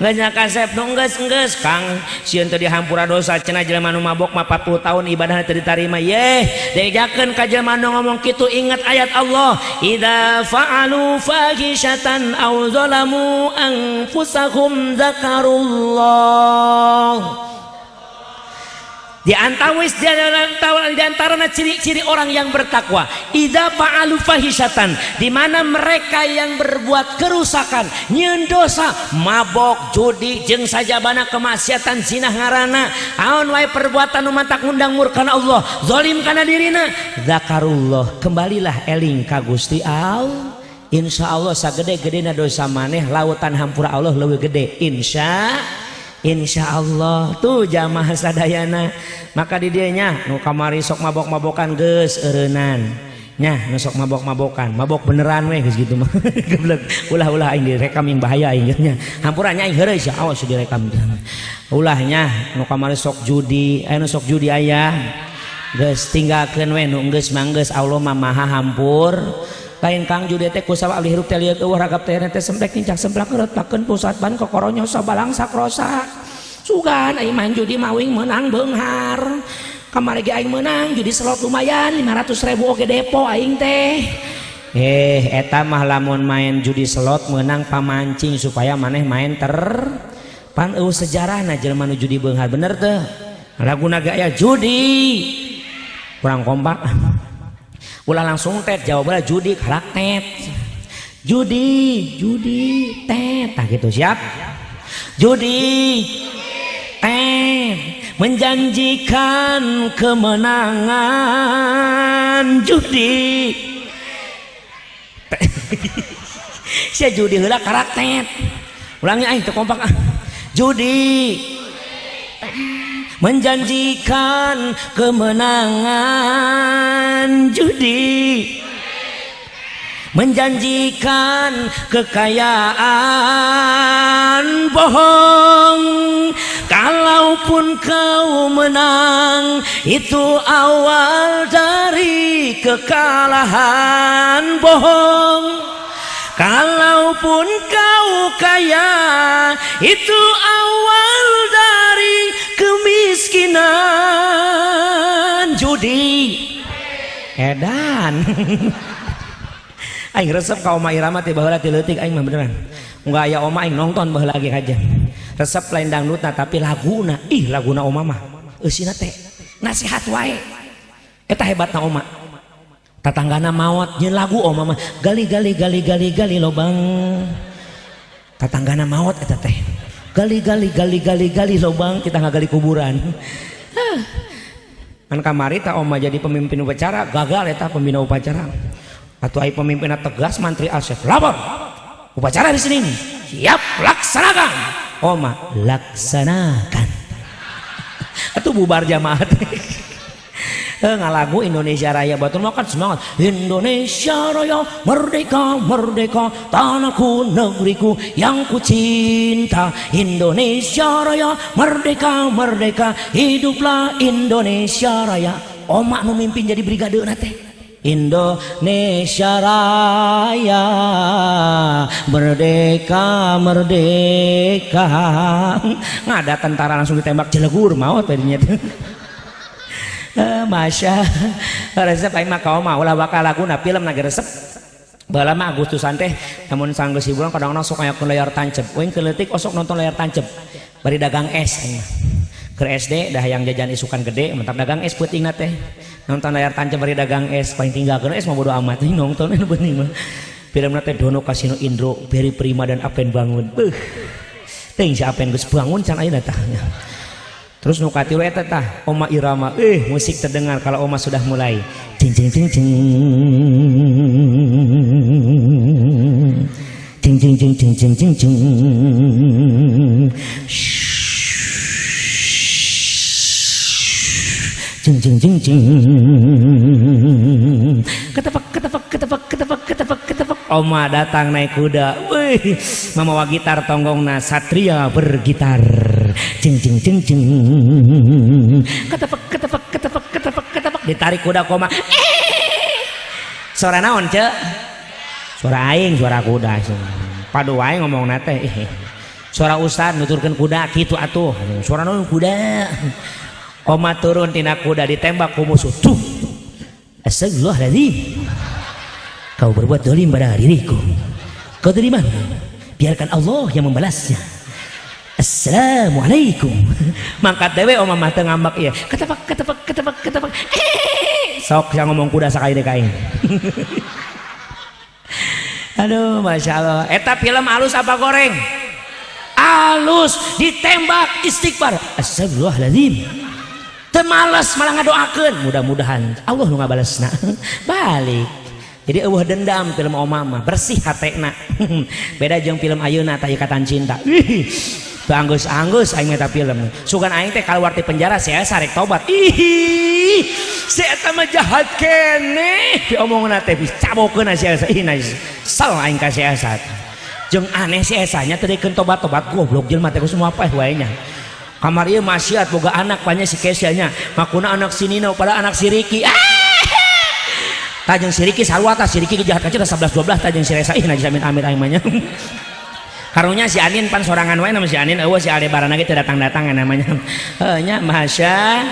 Geus nya kasep nu geus geus Kang, sieun teu dihampura dosa cenah jelema nu mabok mah 40 tahun ibadahna teu ditarima. Yeh, diajakeun ka jelema nu ngomong kitu, ingat ayat Allah, idza fa'alu fahisyatan aw zalamu anfusahum zakarullah. Di antawis di antaranya ciri-ciri orang yang bertakwa, idza fa'alu fahisyatan, di mana mereka yang berbuat kerusakan, nyieun dosa, mabok, judi, jeung sajabana kemaksiatan, zina ngarana, aon wae perbuatan nu matak ngundang murkana Allah, zalim kana dirina, zakarullah, kembalilah eling ka Gusti Allah. Insya Allah sagede-gedena dosa maneh, lautan hampura Allah leuwih gede, insya Allah. Tuh jamaah sadayana, maka di dianya nu kamari sok mabok-mabokan geus eureunnan nya, nu sok mabok-mabokan mabok beneran weh geus gitu mah. Geblek, ulah-ulah aing direkam yang bahaya aing nya, hampura nya, aing heureuy sia, awas direkam. Ulahnya nu kamari sok judi, aya nu sok judi, aya geus tinggalkeun we, nu geus mah geus, Allah mah maha hampur. Lain Kang, judi teh kusabab abdi hirup teh lieur eueuh ragap teh teh semplek nincak semplak keureut plakeun pusat ban kokoronyo sabalang sakrosa. Sugan aing main judi mawing menang beunghar. Kamari ge aing menang judi slot lumayan 500 ribu oge depo aing teh. Eh, eta mah lamun main judi slot menang pamancing supaya maneh main ter pan eueuh sejarahna jelema nu judi beunghar, bener teu? Laguna ge aya judi kurang kompak, ulah langsung tet, jawab judi kalak tet, judi judi tet, tah gitu. Siap, judi tet menjanjikan kemenangan, judi. Sia judi heula karak tet, ulangi, aing teu kompak ah. Judi menjanjikan kemenangan, judi menjanjikan kekayaan, bohong. Kalaupun kau menang, itu awal dari kekalahan, bohong. Kalaupun kau kaya, itu awal dari kemiskinan, judi edan. Aing resep ka Oma Irama ti baheula, ti leutik aing mah beneran. Enggak aya oma aing nonton baheula lagi aja. Resep lain dangdutna tapi laguna. Ih, laguna oma mah eusina teh nasihat wae. Eta hebatna oma. Tatanggana maot nyeun lagu oma mah, gali gali gali gali gali lobang. Tatanggana maot eta teh. Gali gali gali gali gali lobang, kita ngagali kuburan. Kan kamari ta oma jadi pemimpin upacara, gagal eta pembina upacara. Atau ai pemimpinna tegas, mantri Asep lapor. Upacara di sini nih. Siap, laksanakan. Oma laksanakan. Atau bubar jamaah teh. Ngalagu Indonesia Raya, batur mah kan semangat. Indonesia Raya, merdeka merdeka, tanahku negeriku yang ku cinta. Indonesia Raya, merdeka merdeka, hiduplah Indonesia Raya. Oma nu mimpin jadi brigade teh. Indonesia Raya, merdeka merdeka. Ngada tentara langsung ditembak, jelegur maut tadinya. Masya resep aing mah ka oma, ulah bakal laguna film lagi resep. Baheula mah Agustusan teh namun sanggeus hiburan kadang-kadang sok aya layar tancep. Uing keleutik osok nonton layar tancep. Bari dagang es aing mah. Keur SD dah yang jajan isukan gede, mentak dagang es peutingna teh. Nonton layar tancap bari dagang es, paling tinggalkeun es mah bodo amat nonton nu penting mah. Filmna teh Dono Kasino Indro, Barry Prima dan Apen Bangun. Beuh. Teuing si Apen geus bangun can ayeuna tah. Terus nu katilu eta tah Oma Irama. Eh, musik terdengar kalau Oma sudah mulai. Cing cing cing cing. Cing cing cing cing cing cing cing. Cing cing cing cing. Ketepak ketepak ketepak ketepak ketepak ketepak. Oma datang naik kuda. Wih, mamawa gitar tonggongna, satria bergitar. Cing cing cing cing. Ketepak ketepak ketepak ketepak ketepak. Ditarik kuda koma. Suara naon, Cek? Suara aing, suara kuda. Padu wae ngomong teh. Suara ustad nuturkeun kuda kitu atuh. Suara naon kuda? Oma turun tina kuda, ditembak ku musuh. Tuh. Astagfirullahaladzim. Kau berbuat dolim pada diriku. Kau dari mana? Biarkan Allah yang membalasnya. Assalamualaikum. Mangkat dewe oma mah, teu ngambek ieu. Ketepak ketepak ketepak ketepak. Sok yang ngomong kuda sakali deui ka aing. Aduh, masya Allah. Eta film alus apa goreng? Alus, ditembak istighfar. Astagfirullahaladzim. Teu males, malah ngadoakeun. Mudah-mudahan Allah nu ngabalesna. Balik. Jadi euweuh dendam film Oma mah, bersih hatena. Beda jeung film ayeuna tah, Ikatan Cinta. Ih, teu anggeus-anggeus aing meta film. Sugan aing teh kaluar ti penjara si Elsa rek tobat. Ih, si eta mah jahat keneh. Diomongna teh cabokeun si Elsa. Ih, nice. Sel aing ka si Elsa. Jeung aneh si Elsa nya teu dikeun tobat-tobat, goblok jelema teh semua apa wae nya. Kamar ieu maksiat boga anak banyak si Kesya nya. Makuna anak si Nino pada anak si Riki. Ah! Tajeng si Riki sarua tah, si Riki jahat kacau 11 12 tajeng si Resa. Ih, najis, amit amit aing mah nya. Karunya si Anin pan sorangan wae nama si Anin, euweuh si Aldebaran lagi teu datang-datang namanya. Heuh nya, Masya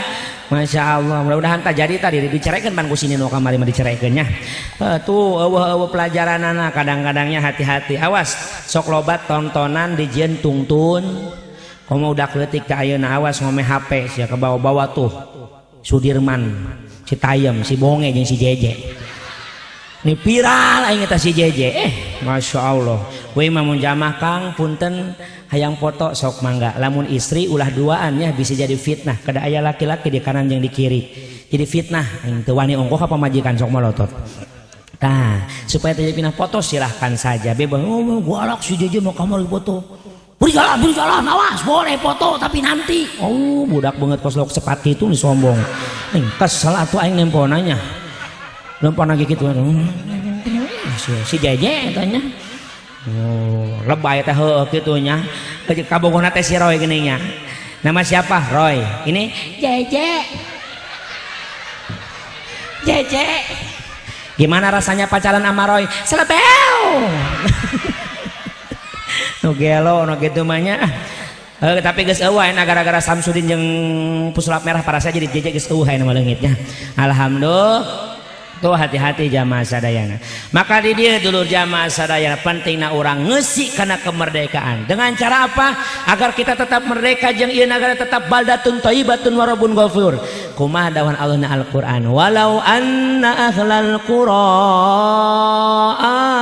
Masya Allah, mudah-mudahan tak jadi tadi diceraikan pan ku si Nino kamari mah diceraikeun nya. Tuh euweuh euweuh pelajaran anak kadang-kadangnya, hati-hati, awas sok lobat tontonan dijieun tungtun. Komo udah leutik teh ayeuna, awas ngome HP sia kebawa-bawa tuh. Sudirman, Citayam, si Bonge jeung si Jeje. Ini viral aing eta si Jeje. Masya Allah. We mah mun jamah, Kang, punten hayang foto, sok mangga. Lamun istri ulah duaan ya, bisa jadi fitnah. Kada aya laki-laki di kanan jeung di kiri. Jadi fitnah aing teu wani ongkoh ka pamajikan sok molotot. Tah, supaya terjadi pindah foto silahkan saja. Bebas. Oh, galak si Jeje mau kamar foto. Beri jalan, beri jalan, awas, boleh foto tapi nanti. Oh, budak banget kos lok cepat gitu nih sombong. Nih, kesel atuh aing nemponanya. Nempon lagi gitu. Si Jeje tanya. Oh, lebay teh heueuh kitu nya. Kabogohna teh si Roy geuning nya. Nama siapa? Roy. Ini Jeje. Jeje. Gimana rasanya pacaran sama Roy? Selebel. Nu gelo nu kitu mah nya. Tapi geus eueuh ayeuna gara-gara Samsudin jeung pesulap merah para saya jadi Jeje geus eueuh ayeuna mah leungitnya. Alhamdulillah. Tuh, hati-hati jamaah sadayana. Maka di dia dulur jamaah sadayana, pentingna urang ngeusi kana kemerdekaan. Dengan cara apa? Agar kita tetap merdeka jeung ieu nagara tetap baldatun thayyibatun wa rabbun ghafur. Kumaha dawuhan Allah na Al-Qur'an? Walau anna ahlal qura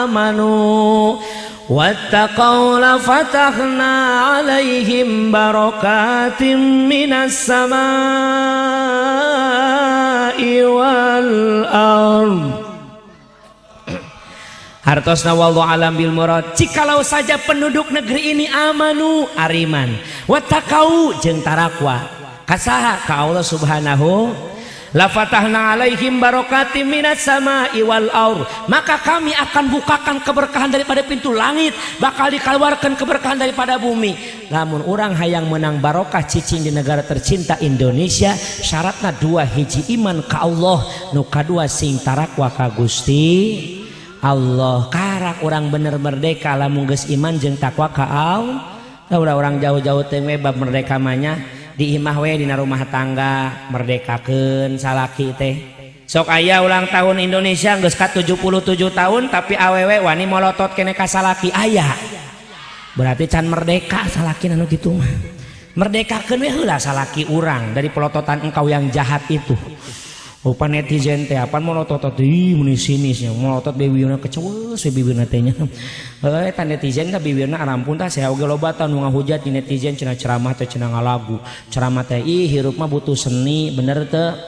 amanu wattaqau la fatahna alaihim barakatim minas samai wal ard. Hartosna wallahu alam bil murad. Jikalau saja penduduk negeri ini amanu ariman, wattaqau jeung tarakwa kasaha, ka Allah Subhanahu, la fatahna alaihim barakatim minas sama'i wal ard, maka kami akan bukakan keberkahan daripada pintu langit, bakal dikeluarkan keberkahan daripada bumi. Lamun orang hayang menang barokah cicing di negara tercinta Indonesia, syaratna dua: hiji iman ka Allah, nu kadua sing tarakwa ka Gusti Allah. Karak orang bener merdeka lamun geus iman jeung takwa ka Allah. Udah orang jauh-jauh teh bab merdeka mah di imah we, dina rumah tangga merdekakeun salaki teh. Sok aya ulang tahun Indonesia geus ka 77 tahun tapi awewe wani molotot kene ka salaki aya, berarti can merdeka salaki anu kitu mah. Merdekakeun we heula salaki urang dari pelototan engkau yang jahat itu. Rupa netizen teh apa molotot, ih mun sinis nya molotot, bibirna keceweus we bibirna teh nya. Heuh, eta netizen teh bibirna arampun tah. Saya oge loba tah nu ngahujat di netizen, cenah ceramah teh cenah ngalagu. Ceramah teh, ih, hirup mah butuh seni, bener teu?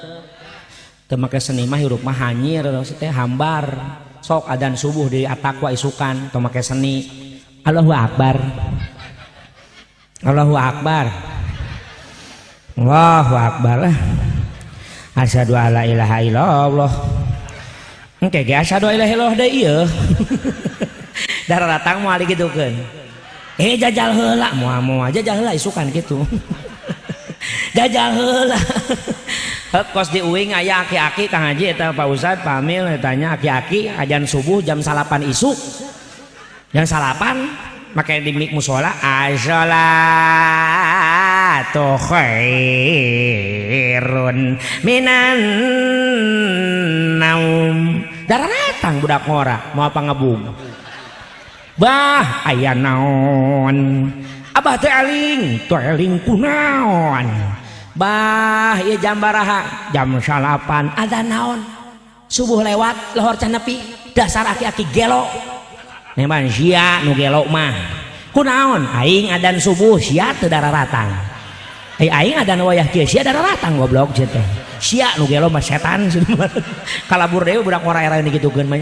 Teu make seni mah hirup mah hanyir teh, hambar. Sok adan subuh di Atakwa isukan teu make seni. Allahu akbar. Allahu akbar. Allahu akbar. Asyhadu alla ilaha illallah. Engke ge asyhadu alla ilaha illallah deui ieu. Darah datang moal digitukeun. Jajal heula, moal moal jajal heula isukan kitu. Jajal heula. Kos di uing aya aki-aki Kang Haji eta Pak Ustad Pak Amil tanya aki-aki ajan subuh jam salapan isuk. Jam salapan make di mik musola asholatu khairun minan naum. Daratang budak ngora mau apa ngebung. Bah aya naon? Abah teh eling, teh eling kunaon? Bah ieu jam baraha? Jam salapan. Ada naon? Subuh lewat lohor can nepi. Dasar aki-aki gelo. Neman sia nu gelo mah. Kunaon? Aing adan subuh sia teu dararatang. Aing adan wayah kieu sia dararatang goblok sia teh. Sia nu gelo mah setan. Kalabur deui budak ngora era ini gitukeun mah.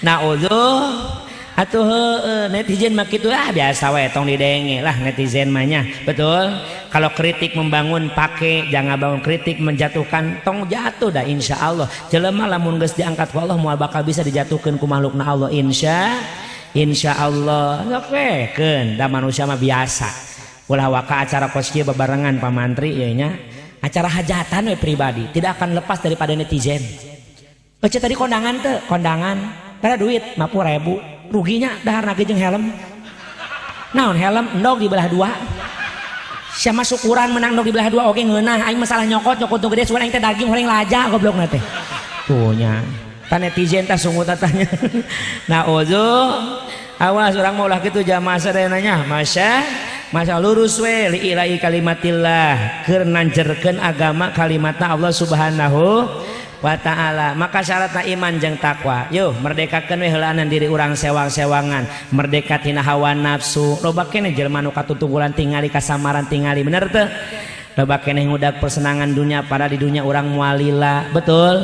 Naudzubillah. Atuh heueuh netizen mah kitu ah biasa we tong didenge lah netizen mah nya. Betul? Kalau kritik membangun pake, jangan bangun kritik menjatuhkan tong jatuh dah insyaallah. Jelema lamun geus diangkat ku Allah moal bakal bisa dijatuhkeun ku makhlukna Allah insyaallah. Sok we keun da manusia mah biasa. Ulah waka acara kos kieu babarengan Pak Mantri ieu nya. Acara hajatan we pribadi tidak akan lepas daripada netizen. Ece tadi kondangan teu? Kondangan. Karena duit 50.000. Ruginya dahar nage jeung helm. Naon helm endog dibelah dua. Siapa syukuran menang endog dibelah dua oke ngeunah aing masalah nyokot nyokot nu gede sugan aing teh daging horeng laja goblokna teh. Tuh nya. Ta netizen tah sungut tanya. Naudzu. Awas urang mah ulah kitu jamaah sadayana nya. Masya lurus we li ilahi kalimatillah keur nanjerkeun agama kalimatna Allah Subhanahu wa ta'ala. Maka syaratna iman jeung takwa. Yuh merdekakeun we heulaanan diri urang sewang-sewangan, merdeka tina hawa nafsu. Loba keneh jelema nu katutunggulan tingali kasamaran tingali, bener teu? Loba keneh ngudag persenangan dunia pada di dunia urang moal lila, betul?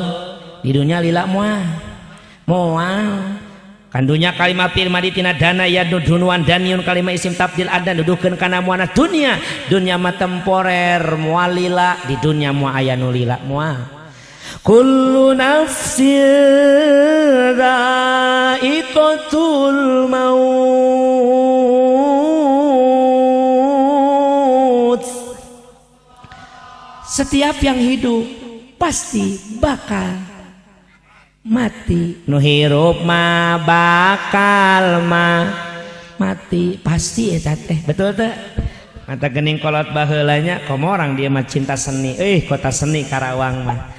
Di dunia lila moal. Moal. Kan dunya kalimah fi'il madi tina dana yadnu dunuan daniun kalimah isim tabdil adan duduhkeun kana muannas dunya. Dunya mah temporer moal lila, di dunya moal aya nu lila moal. Kullu nafsin dha'iqatul maut. Setiap yang hidup pasti bakal mati. Nu hirup mah bakal mah mati pasti eta teh. Betul teh? Mata gening kolot baheula nya komo orang dia mah cinta seni. Kota seni Karawang mah.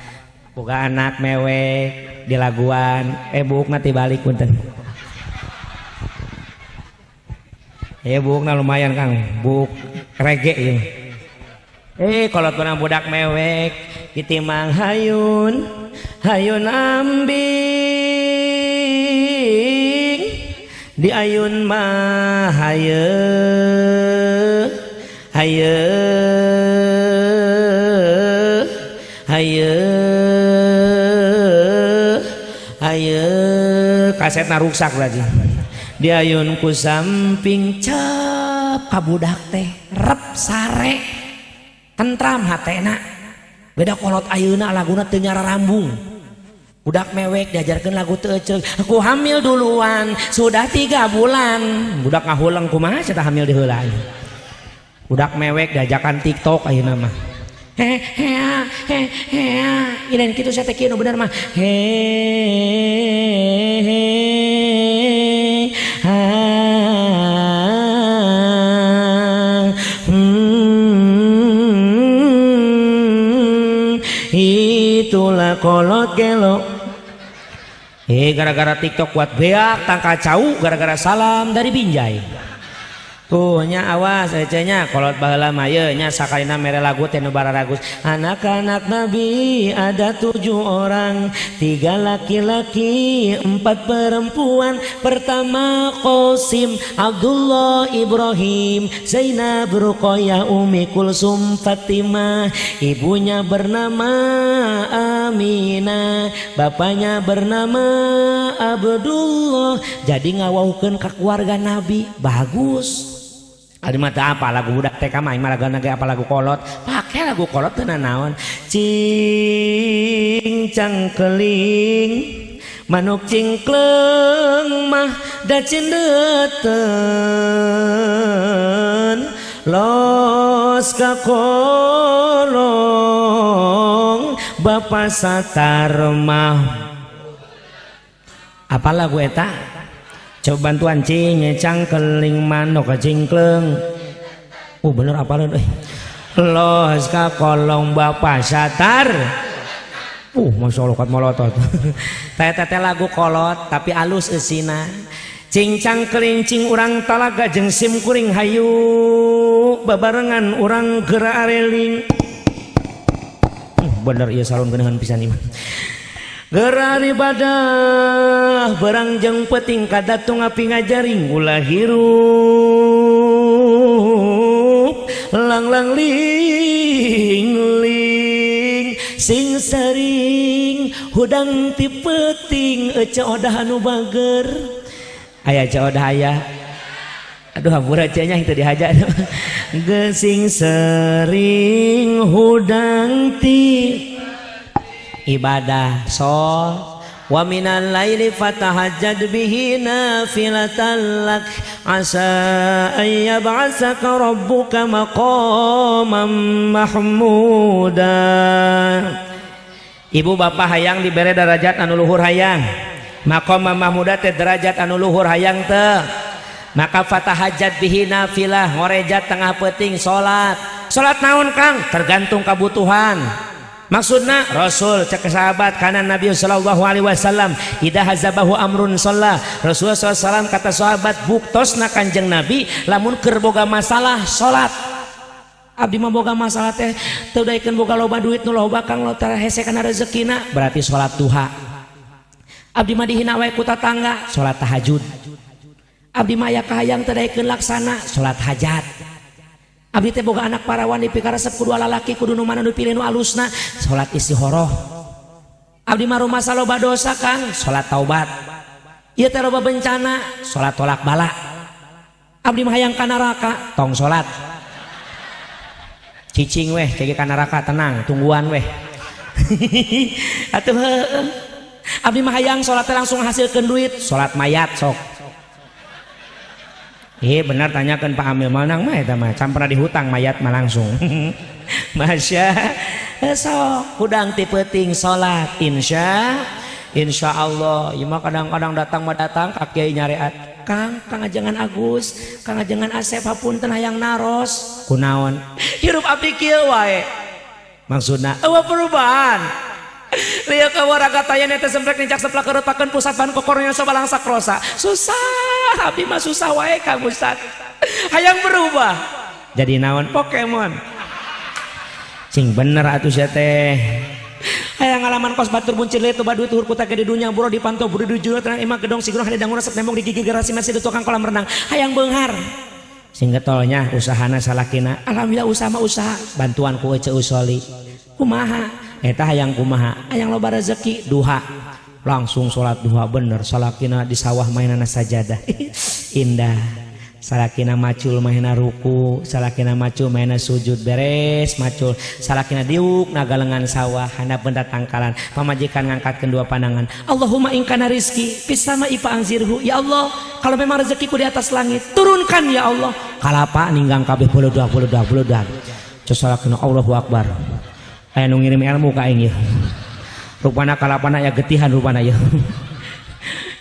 Boga anak mewek di laguan, buukna tibalik punten. Buukna lumayan Kang, buuk rege ieu. Kolot menang budak mewek ditimang hayun, hayun ambing di ayun mah haye haye haye haye kasetna ruksak lagi. Diayun ku samping cep ka budak teh rep sare tentram hatena. Beda kolot ayeuna laguna teu nyararambung. Budak mewek diajarkeun lagu teu eceuk. Aku hamil duluan sudah 3 bulan. Budak ngahuleng kumaha cenah hamil di heula. Budak mewek diajakan TikTok ayeuna mah. He he he he ini kitu saya teh kieu nu bener mah. He he ha itulah kolot gelo. Gara-gara TikTok kuat beak tangka cau gara-gara salam dari Binjai. Tuh nya awas ece nya kolot baheula mah ye nya sakalina mere lagu teh nu bararagus. Anak-anak Nabi ada 7 orang, 3 laki-laki, 4 perempuan. Pertama Qasim, Abdullah, Ibrahim, Zainab, Ruqayyah, Umi Kulsum, Fatimah. Ibunya bernama Aminah, bapaknya bernama Abdullah. Jadi ngawaukeun ka keluarga Nabi, bagus. Adi mata apa lagu budak TK mah mah lagu apa lagu kolot, pakai lagu kolot teu nanaon. Cing cangkeling manuk cingkleng mah da cindeten los ka kolong Bapak Satar mah. Apa lagu eta? Coba bantuan. Cing cangkeling manuk cingkleng. Oh, bener apalin eh. Los ka kolong Bapak Satar. Masya Allah, kuat molotot. Teh teh lagu kolot tapi alus eusina. Cing cangkeling cing urang talaga jeung sim kuring, hayu babarengan urang geura areling. Bener ieu salon geunaheun pisan ieu. Geura ibadah berang jeung peuting kadatung api ngajaring, ulah hirup lang lang ling ling, sing sering hudang ti peuting. Ece Odah anu bager aya? Ece Odah aya? Aduh, hampura nya, itu dihaja. Gesing sering hudang ti ibadah sol. Wa minal laili fatahajjad bihi nafilatan lak asa an yab'atsaka rabbuka maqaman mahmuda. Ibu bapak hayang dibere derajat anu luhur? Hayang maqaman mahmuda teh derajat anu luhur, hayang teu? Maka fatahajjad bihi nafilah, ngorejat tengah peuting salat. Salat naon, Kang? Tergantung kebutuhan. Maksudna Rasul cek sahabat kana Nabi sallallahu alaihi wasallam idza hazabahu amrun sholla. Rasulullah SAW, kata sahabat, buktosna Kanjeng Nabi lamun keur boga masalah salat. Abdi mah boga masalah teh teu daekeun boga loba duit nu loba, Kang, lo tara hese kana rezekina, berarti salat duha. Abdi mah dihina wae ku tatangga, salat tahajud. Abdi mah aya kahayang teu daekeun laksana, salat hajat. Abdi teh boga anak parawan dipikaresep ku dua lalaki, kudu nu mana nu pilih nu alusna, salat istikharah. Abdi mah rumasa loba dosa, Kang, salat taubat. Ieu teh loba bencana, salat tolak bala. Abdi mah hayang ka neraka, tong salat, cicing weh cek ka neraka, tenang, tungguan weh atuh. Abdi mah hayang salat langsung hasilkeun duit, salat mayat sok. Eh, benar, tanyakan Pak Amil, menang mah eta mah can pernah dihutang, mayat mah langsung. Masya, sok hudang ti peuting salat, insya insya Allah. Ieu mah kadang-kadang datang mah datang ka kiai nyareat, "Kang, Kang Ajengan Agus, Kang Ajengan Asep, hapunten hayang naros." "Kunaon?" "Hirup abdi kieu wae." Maksudna eueuh perubahan. Lihat ka waraga taya teh semprek nincak seplak keretakeun pusat ban kokornya sabalang sakrosa. Susah, abdi mah susah wae, Kang Ustad. Hayang berubah. Jadi naon? Pokemon. Cing bener atuh sia teh. Hayang ngalaman kos batur buncir lieu loba duit tuhur kuta gede dunya buro dipantau buru di juru tenang imah gedong sigurang hade dangun resep nembong di gigi garasi masih di tukang kolam renang. Hayang beunghar. Sing getolnya usahana salakina. Alhamdulillah, usaha mah usaha bantuan ku Ece Usoli. Kumaha? Eta hayang kumaha? Hayang loba rezeki, duha. Langsung sholat duha, bener salakina di sawah mainana sajadah. Indah. Salakina macul mainana ruku, salakina macul mainana sujud, beres macul. Salakina diuk nagalengan sawah handap benda tangkalan. Pamajikan ngangkatkeun dua pandangan. Allahumma in kana rizki fis sama'i fa anzirhu. Ya Allah, kalau memang rezekiku di atas langit, turunkan ya Allah. Kalapa ninggang kabeh bolodak bolodak bolodak. Salakina, Allahu Akbar. Aya nu ngirim ilmu ka aing ieu. Rupana kalapana ya getihan rupana ya.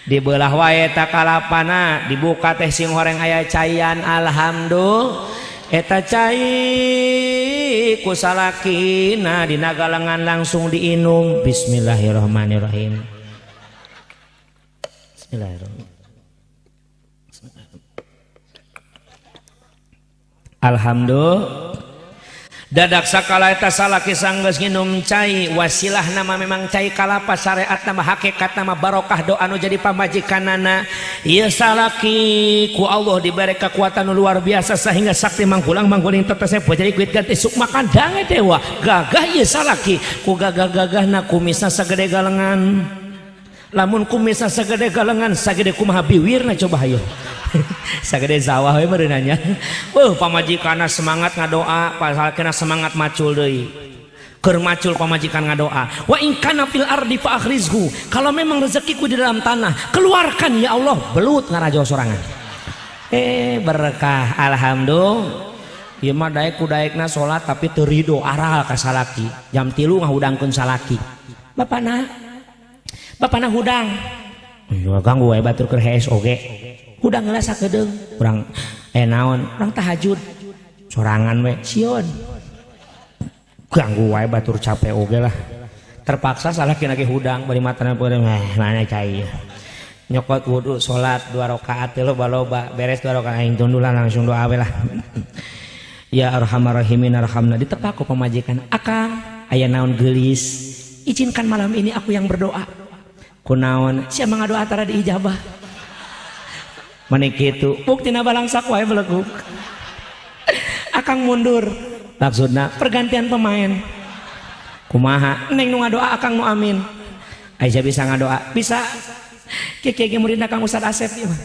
Dibelah wae ta kalapana, dibuka teh sing horeng aya caian. Alhamdulillah, eta cai ku salakina dina galengan langsung diinum. Bismillahirrahmanirrahim. Bismillahirrahmanirrahim. Alhamdulillah. Dadak sakala eta salaki sanggeus nginum cai, wasilah nama memang cai kalapa, syariat nama hakikat nama barokah doa nu jadi pamajikanana. Ieu salaki ku Allah diberi kekuatan luar biasa sehingga sakti mangkulang mangkuling tetesnya jadi kuit ganti sukma kandang dewa. Gagah ieu salaki, ku gagah-gagahna kumisna sagede galengan. Lamun kumisna sagede galengan, sagede kumaha biwirna coba? Hayo sagede sawah we meureunanya. Weuh, pamajikanna semangat ngadoa, pasalkena semangat macul deui. Keur macul pamajikan ngadoa, wa in kana fil ardi fa akhrizhu, kalau memang rezekiku di dalam tanah, keluarkan ya Allah. Belut ngarajo sorangan, eh, berkah. Alhamdulillah. Ieu mah daek ku daekna salat tapi teu rido aral ka salaki. Jam 3 ngahudangkeun salaki. Bapana, bapana hudang. Iya ganggu wae batur keur hees oge. Hudang heula sakedeung. Urang aya naon? Urang tahajud. Sorangan we sieun. Ganggu wae batur capek oge lah. Terpaksa salakina ge hudang bari matana peureum mana cai. Nyokot wudu salat 2 rakaat teh loba-loba, beres 2 rakaat aing tundulan langsung doa we lah. Ya arhamar rahimin arhamna, ditepak ku pamajikan. Akang, aya naon geulis? Izinkan malam ini aku yang berdoa. Kunaon? Sia mah ngadoa tara diijabah. Mani kitu, buktina balangsak wae beleguk. Akang mundur. Maksudna pergantian pemain. Kumaha? Neng nu ngadoa akang nu amin. Aisyah bisa ngadoa? Bisa. Kieu ge muridna Kang Ustad Asep ieu mah.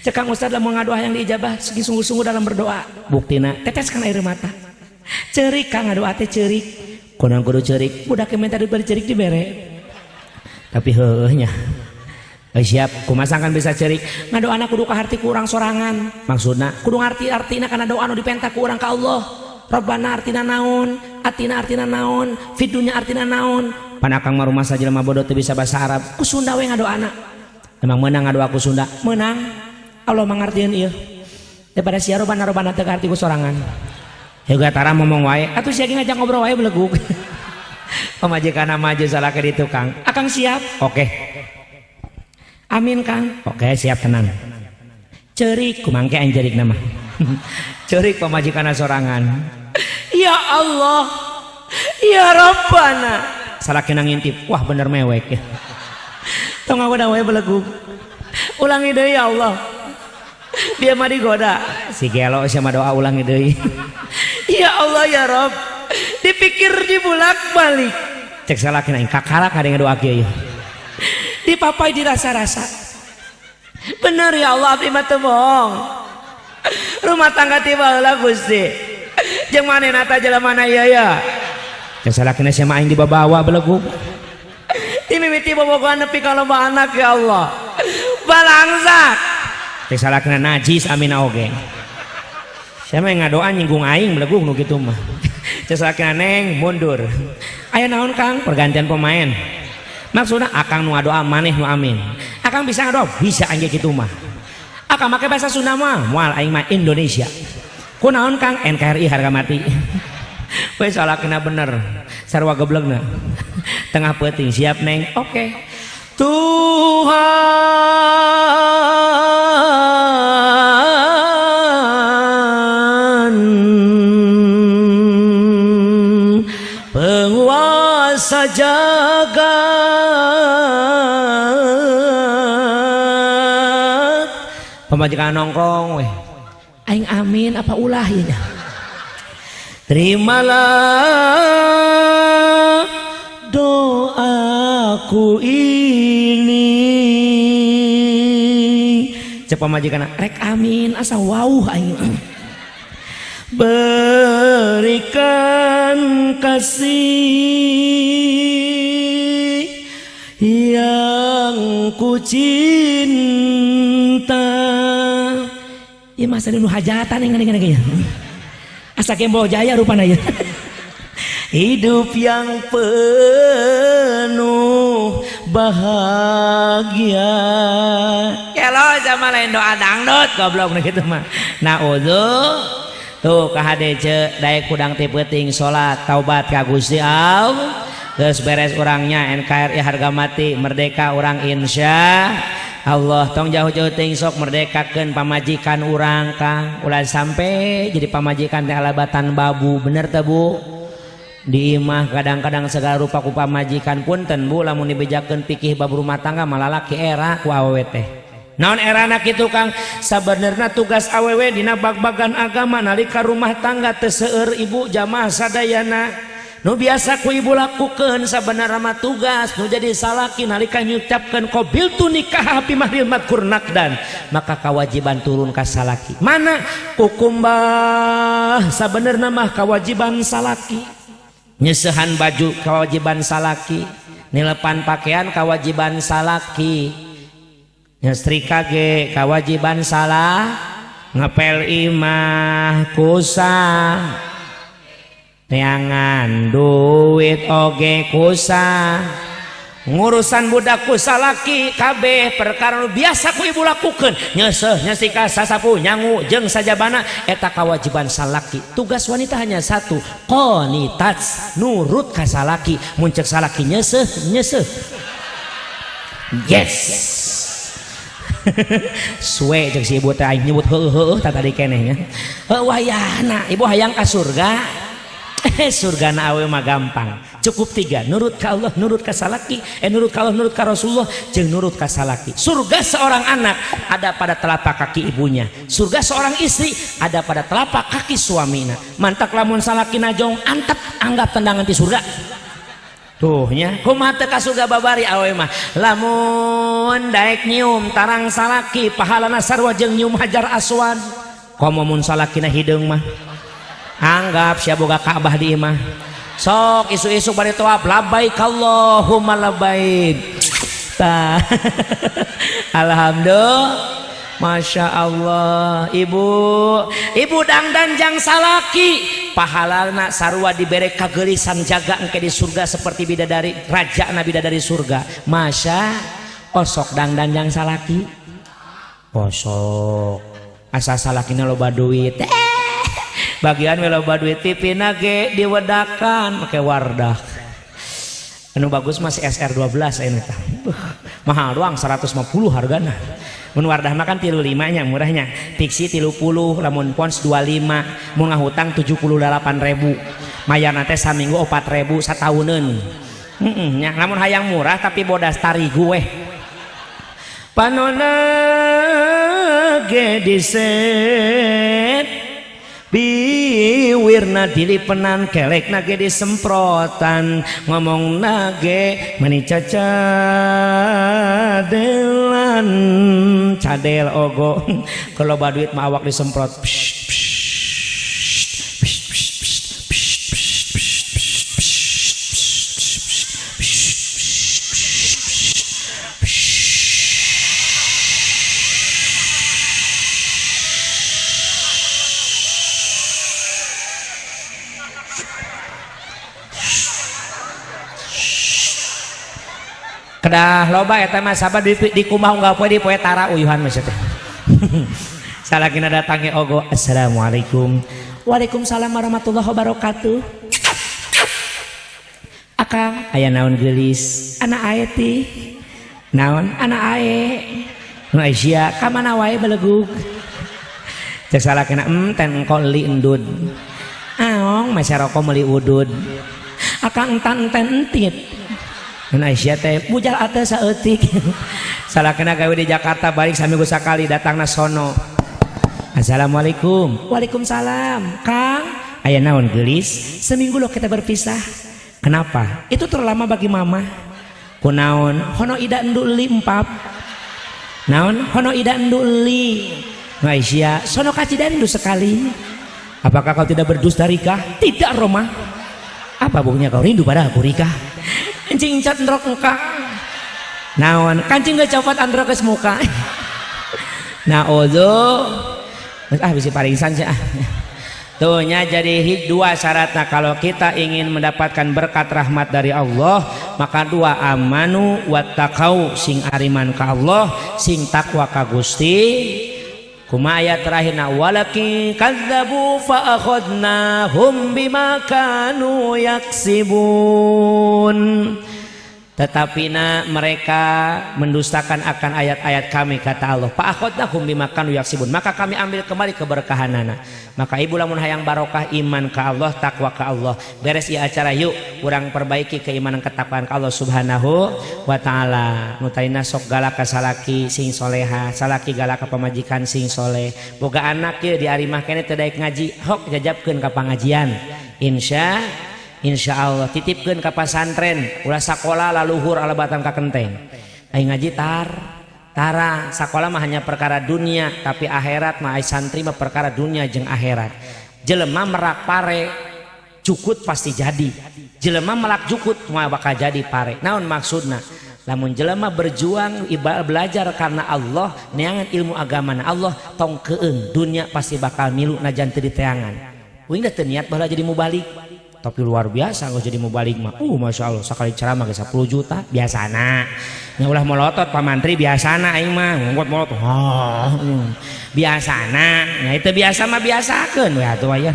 Cek Kang Ustad lamun ngadoa yang diijabah segi sungguh-sungguh dalam berdoa. Buktina teteskan air mata. Ceurik Kang ngadoa teh ceurik. Kunaon kudu ceurik? Budak minta diberi ceurik dibere. Tapi heueuh nya. Siap, kumaha sangkan bisa ceurik? Ngadoana kudu kaharti ku urang sorangan. Maksudna kudu ngarti artina kana doa nu dipenta ku urang ka Allah. Rabbana artina naon? Atina artina naon? Fid dunya artina naon? Pan akang mah rumah sajelema bodoh teu bisa bahasa Arab. Ku Sunda we ngadoana. Emang menang ngadoa ku Sunda? Menang. Allah mangartieun ieu. Daripada sia robana robana teu kaharti ku sorangan. Heuga tara ngomong wae, atuh sia ge ngajak ngobrol wae beleguk. Pamajikan maju salah ke di tukang. Akang siap? Oke. Amin Kang. Oke, siap tenang. Ceurik kumangke aing ceurik nama. Ceurik pamajikan sorangan. Ya Allah. Ya Rabbana. Salakina ngintip. Wah bener mewek ya. Tong ngagoda wae beleguk. Ulangi deui ya Allah. Dia mah digoda. Si gelo sia mah doa ulangi deui. Ya Allah ya Rabb. Dipikir dibulak-balik. Cek salakina aing kakalak ada ngadoa kieu. Dipapai dirasa-rasa. Bener ya Allah abdi mah teu bohong. Rumah tangga tiba heula Gusti. Jeung manehna ta jelema mana ieu ya. Cek salakina sia mah aing dibabawa beleguk. Ti mimiti bobogohan nepi ka loba anak ya Allah. Balangsak. Cek salakina najis amina oge. Sia mah ngadoa nyinggung aing beleguk nu kitu mah. Cek salakina neng mundur. Aya naon Kang? Pergantian pemain. Maksudna akang nu ngadoa maneh nu amin. Akang bisa ngadoa? Bisa anjing kitu mah. Akang make bahasa Sunda mah moal aing mah Indonesia. Kunaon Kang? NKRI harga mati. We salakina bener. Sarua geblegna. Tengah peuting siap neng. Oke. Tuhan penguasa jagat, pamajikan nongkrong weh. Aing amin apa ulah ieu nya. Terimalah doaku ini. Cek pamajikan rek amin asa wauh aing. Berikan kasih yang ku cinta. Ieu masa nu hajatan yang gini-gini. Asa gembol jaya rupana ya. Hidup yang penuh bahagia. Kalau sama lain doa dangdut goblok nu kitu mah. Naudzu. Tuh ka hade ce daek kudang ti peuting salat taubat ka Gusti Allah. Geus beres urangnya NKRI harga mati merdeka urang insya Allah. Tong jauh-jauh teuing sok merdekakeun pamajikan urang Kang. Ulah sampai jadi pamajikan teh alabatan babu, bener teh Bu? Di imah kadang-kadang segala rupa ku pamajikan punten Bu lamun dibejakeun pikih bab rumah tangga malah laki era ku awewe teh. Naon erana kitu Kang? Sabenerna tugas awewe dina bag-bagan agama nalika rumah tangga teu seueur ibu jamaah sadayana. Nu biasa ku ibu lakukeun sabenerna mah tugas nu jadi salaki nalika nyucapkeun qabiltu nikah bi mahril madkur nakdan, maka kewajiban turun ka salaki. Mana kukumbah sabenerna mah kewajiban salaki. Nyesehan baju kewajiban salaki, nilepan pakaian kewajiban salaki, nyestrika ge kewajiban salah. Ngepel imah kusa neangan duit oge kusa ngurusan budak ku salaki kabeh perkara nu biasa ku ibu lakukeun nyeuseuh nyesika sasapu nyangu jeung sajabana eta kawajiban salaki. Tugas wanita hanya satu, qanitat, nurut ka salaki. Mun cek salaki nyeuseuh, nyeuseuh. Yes, suwe cek si ibu teh aing nyebut heueuh heueuh tah tadi keneh nya. Heuh, wayahna ibu hayang ka surga. Surgana awe mah gampang, cukup tiga: nurut ka Allah, nurut ka salaki, nurut ka Allah, nurut ka Rasulullah, jeung nurut ka salaki. Surga seorang anak ada pada telapak kaki ibunya, surga seorang istri ada pada telapak kaki suamina. Mantak lamun salaki najong antep, anggap tendangan di surga tuh nya. Kumaha teu ka surga babari awe mah? Lamun daek nyium tarang salaki, pahalana sarua jeung nyium hajar aswad. Komo mun salakina hideung mah, anggap sia boga Ka'bah di imah. Sok isu-isu bari tawaf, labbaik Allahumma labbaik. Tah, alhamdulillah, Masya Allah. Ibu, ibu dangdan jang salaki, pahalana sarua dibere kagelisan jaga engke di surga seperti bidadari raja na bidadari surga. Masya, osok dangdan jang salaki, osok asa salakina loba duit, bagian we loba duit, TV na ge diwedakan make Wardah. Anu bagus masih SR12 ini tah. Mahal doang 150 hargana. Mun Wardah mah kan 35 nya, murahnya. Pixi 30, lamun Pons 25, mun ngahutang 78.000. Mayarna teh saminggu 4.000 satauneun. Heeh nya, lamun hayang murah tapi bodas tarigu weh. Panona ge diset, biwirna dilipenan, kelekna ge disemprotan, ngomongna ge mani cacadelan, cadel ogo. Kalau duit mah awak disemprot. Psst, psst, psst, psst, psst, psst, psst, psst, psst. Kedah loba eta mah, sabar di kumaha unggal poe di poe tara uyuhan mah teh. Salakina datangi ogo, assalamualaikum. Waalaikumsalam warahmatullahi wabarakatuh. Akang, aya naon geulis? Anak ae ti naon? Anak ae nu Aisyah ka mana wae belegug? Cek salakina, ten engko li endud aong masa rokok meuli udud. Akang entan enten entit. Nun Aisyah teh bujal ate saeutik. Salakina gawe di Jakarta, balik saminggu sakali, datangna sono. Assalamualaikum. Waalaikumsalam. Kang, aya naon geulis? Seminggu loh kita berpisah. Kenapa? Itu terlalu lama bagi mama. Kunaon? Hono ida endu li empap. Naon? Hono ida endu li. Aisyah, sono kaci endu sekali. Apakah kau tidak berdusta, Rika? Tidak, Roma. Apa buktinya kau rindu pada aku, Rika? Encing cat ndrok engka. Naon? Kancing gak copot androk ke muka. Naudzu. Ah, bisa paringsan sih ah. Tuh nya, jadi dua syaratnya kalau kita ingin mendapatkan berkat rahmat dari Allah, maka dua: amanu wattaqau, sing ariman ka Allah, sing takwa ka Gusti. Kuma ayat terakhir na? Walakin kadzabu fa akhadnahum bima kanu yaksibun. Tetapi na mereka mendustakan akan ayat-ayat kami, kata Allah. Fa akhadnahum bima kanu yaksibun. Maka kami ambil kembali keberkahanana. Maka ibu lamun hayang barokah, iman ka Allah, takwa ka Allah. Beres ieu acara, yuk urang perbaiki keimanan ketakwaan ka Allah Subhanahu wa taala. Nu tadina sok galak ka salaki sing soleha, salaki galak ka pamajikan sing soleh. Boga anak ye di arimah keneh teu daek ngaji, hok jajabkeun ka pangajian. Insya Allah titipkeun ka pasantren, ulah sakola laluhur alabatan ka kenteng. Ai ngaji tar tara, sakola mah hanya perkara dunia, tapi akhirat mah, ai santri mah perkara dunia jeung akhirat. Jelema merak pare, jukut pasti jadi. Jelema melak jukut mah bakal jadi pare. Naon maksudna? Lamun jelema berjuang belajar karena Allah, neangan ilmu agama na Allah, tong keung, dunia pasti bakal milu najan teu diteangan. Uing dah teu niat baheula jadi mubalig, tapi luar biasa nggak jadi mubalig mah. Masya Allah, sekali ceramah ge 10 juta biasana nya. Ulah molotot, Pak Mantri, biasana aing mah ngomot molotot. Oh, biasana nya itu biasa mah, biasakeun we atuh aya.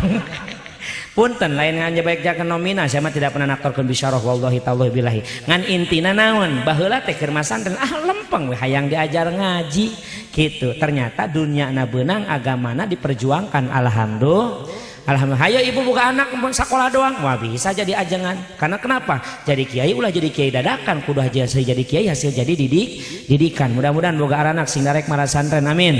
Punten, lain ngan baik jaga nomina, saya mah tidak pernah naktorkeun bisyarah, wallahi tallahi billahi. Ngan intina naon, baheula teh keur masantren, ah, lempeng we hayang diajar ngaji gitu. Ternyata dunia na beunang, agamana diperjuangkan. Alhamdulillah, alhamdulillah. Hayo ibu buka anak sekolah doang, wah, bisa jadi ajengan. Karena kenapa? Jadi kiai ulah jadi kiai dadakan, kudu hasil jadi kiai, hasil jadi didikan. Mudah-mudahan boga anak sing darek marasantren, amin.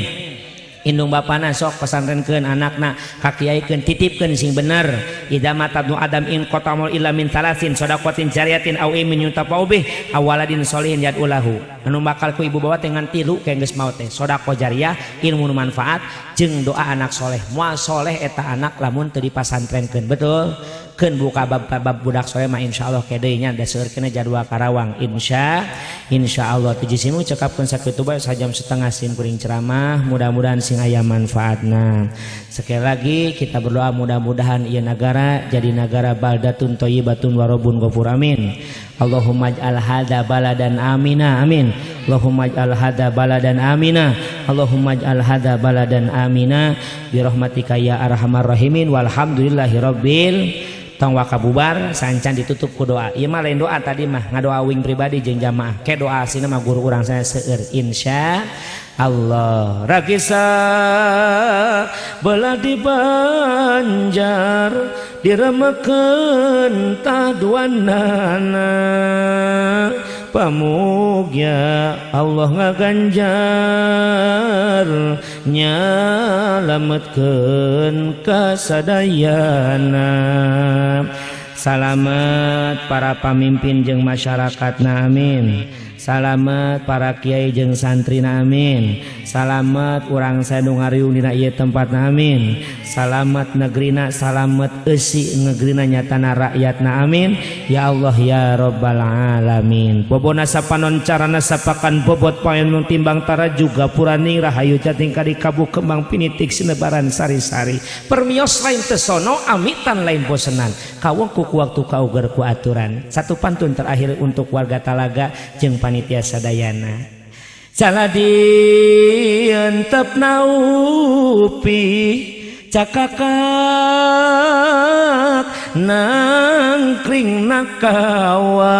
Indung bapana sok pesantrenkeun anakna, ka kiaikeun, titipkeun sing bener. Idza mata ibnu adam inqatha'a amaluhu illa min thalatsin, shadaqatin jariyatin aw ilmin yuntafa'u bih aw waladin solihin yad'ulahu. Anu bakal ku ibu bawa teh ngan tilu ke geus maot teh: sedekah jariah, ilmu nu manfaat, jeung doa anak soleh. Moal soleh eta anak lamun teu dipasantrenkeun, betul. Keun buka bab bab budak soleh mah insyaallah kede nya, da seueur keneh jadwal Karawang, insyaallah. Tujuh simu cekapkeun sakitu bae, sajam setengah sim kuring ceramah, mudah-mudahan sing aya manfaatna. Sekali lagi kita berdoa, mudah-mudahan ieu negara jadi negara baldatun thayyibatun warobun ghafur, amin. Allahumma ij'al hadza baladan amina, amin. Allahumma ij'al hadza baladan amina, Allahumma ij'al hadza baladan amina bi rahmatika ya arhamar rahimin, walhamdulillahi rabbil. Tong waka bubar sancan ditutup ku doa. Ieu mah lain doa, tadi mah ngadoa wing pribadi jeung jamaah. Ke doa asina mah guru urang saya seueur, insya Allah. Rakisa belah di Banjar diremekeun taduanana, pamugia Allah ngaganjar, nyalametkeun kasadayana. Salamet para pamimpin jeung masyarakatna, amin. Salamet para kiai jeung santrina, amin. Salamet urang nu ngariung dina ieu tempatna, amin. Salamet negerina, salamet eusi negerina, nyatana rakyatna, amin ya Allah ya rabbal alamin. Bobona sapanon carana sapakan bobot paen timbang tara juga puraning rahayu cating kadi kabu kembang pinitik sinebaran sari-sari. Permios lain tesono amitan lain bosenan, kawong kuku waktu kauger ku aturan. Satu pantun terakhir untuk warga Talaga jeung panitia sadayana. Caladi entep naupi cakakak nangkring nakawat.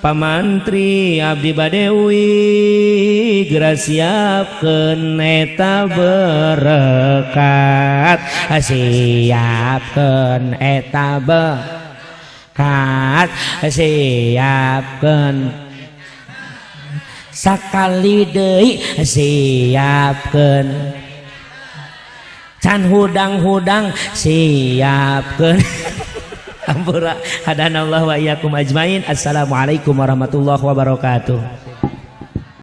Pamantri abdi bade uih, geura siapkeun eta berkat, siapkeun eta berkat, siapkeun sakali deui, siapkeun can hudang-hudang, siapkeun. Ampura, hadanallah wa iyyakum ajmain. Assalamualaikum warahmatullahi wabarakatuh.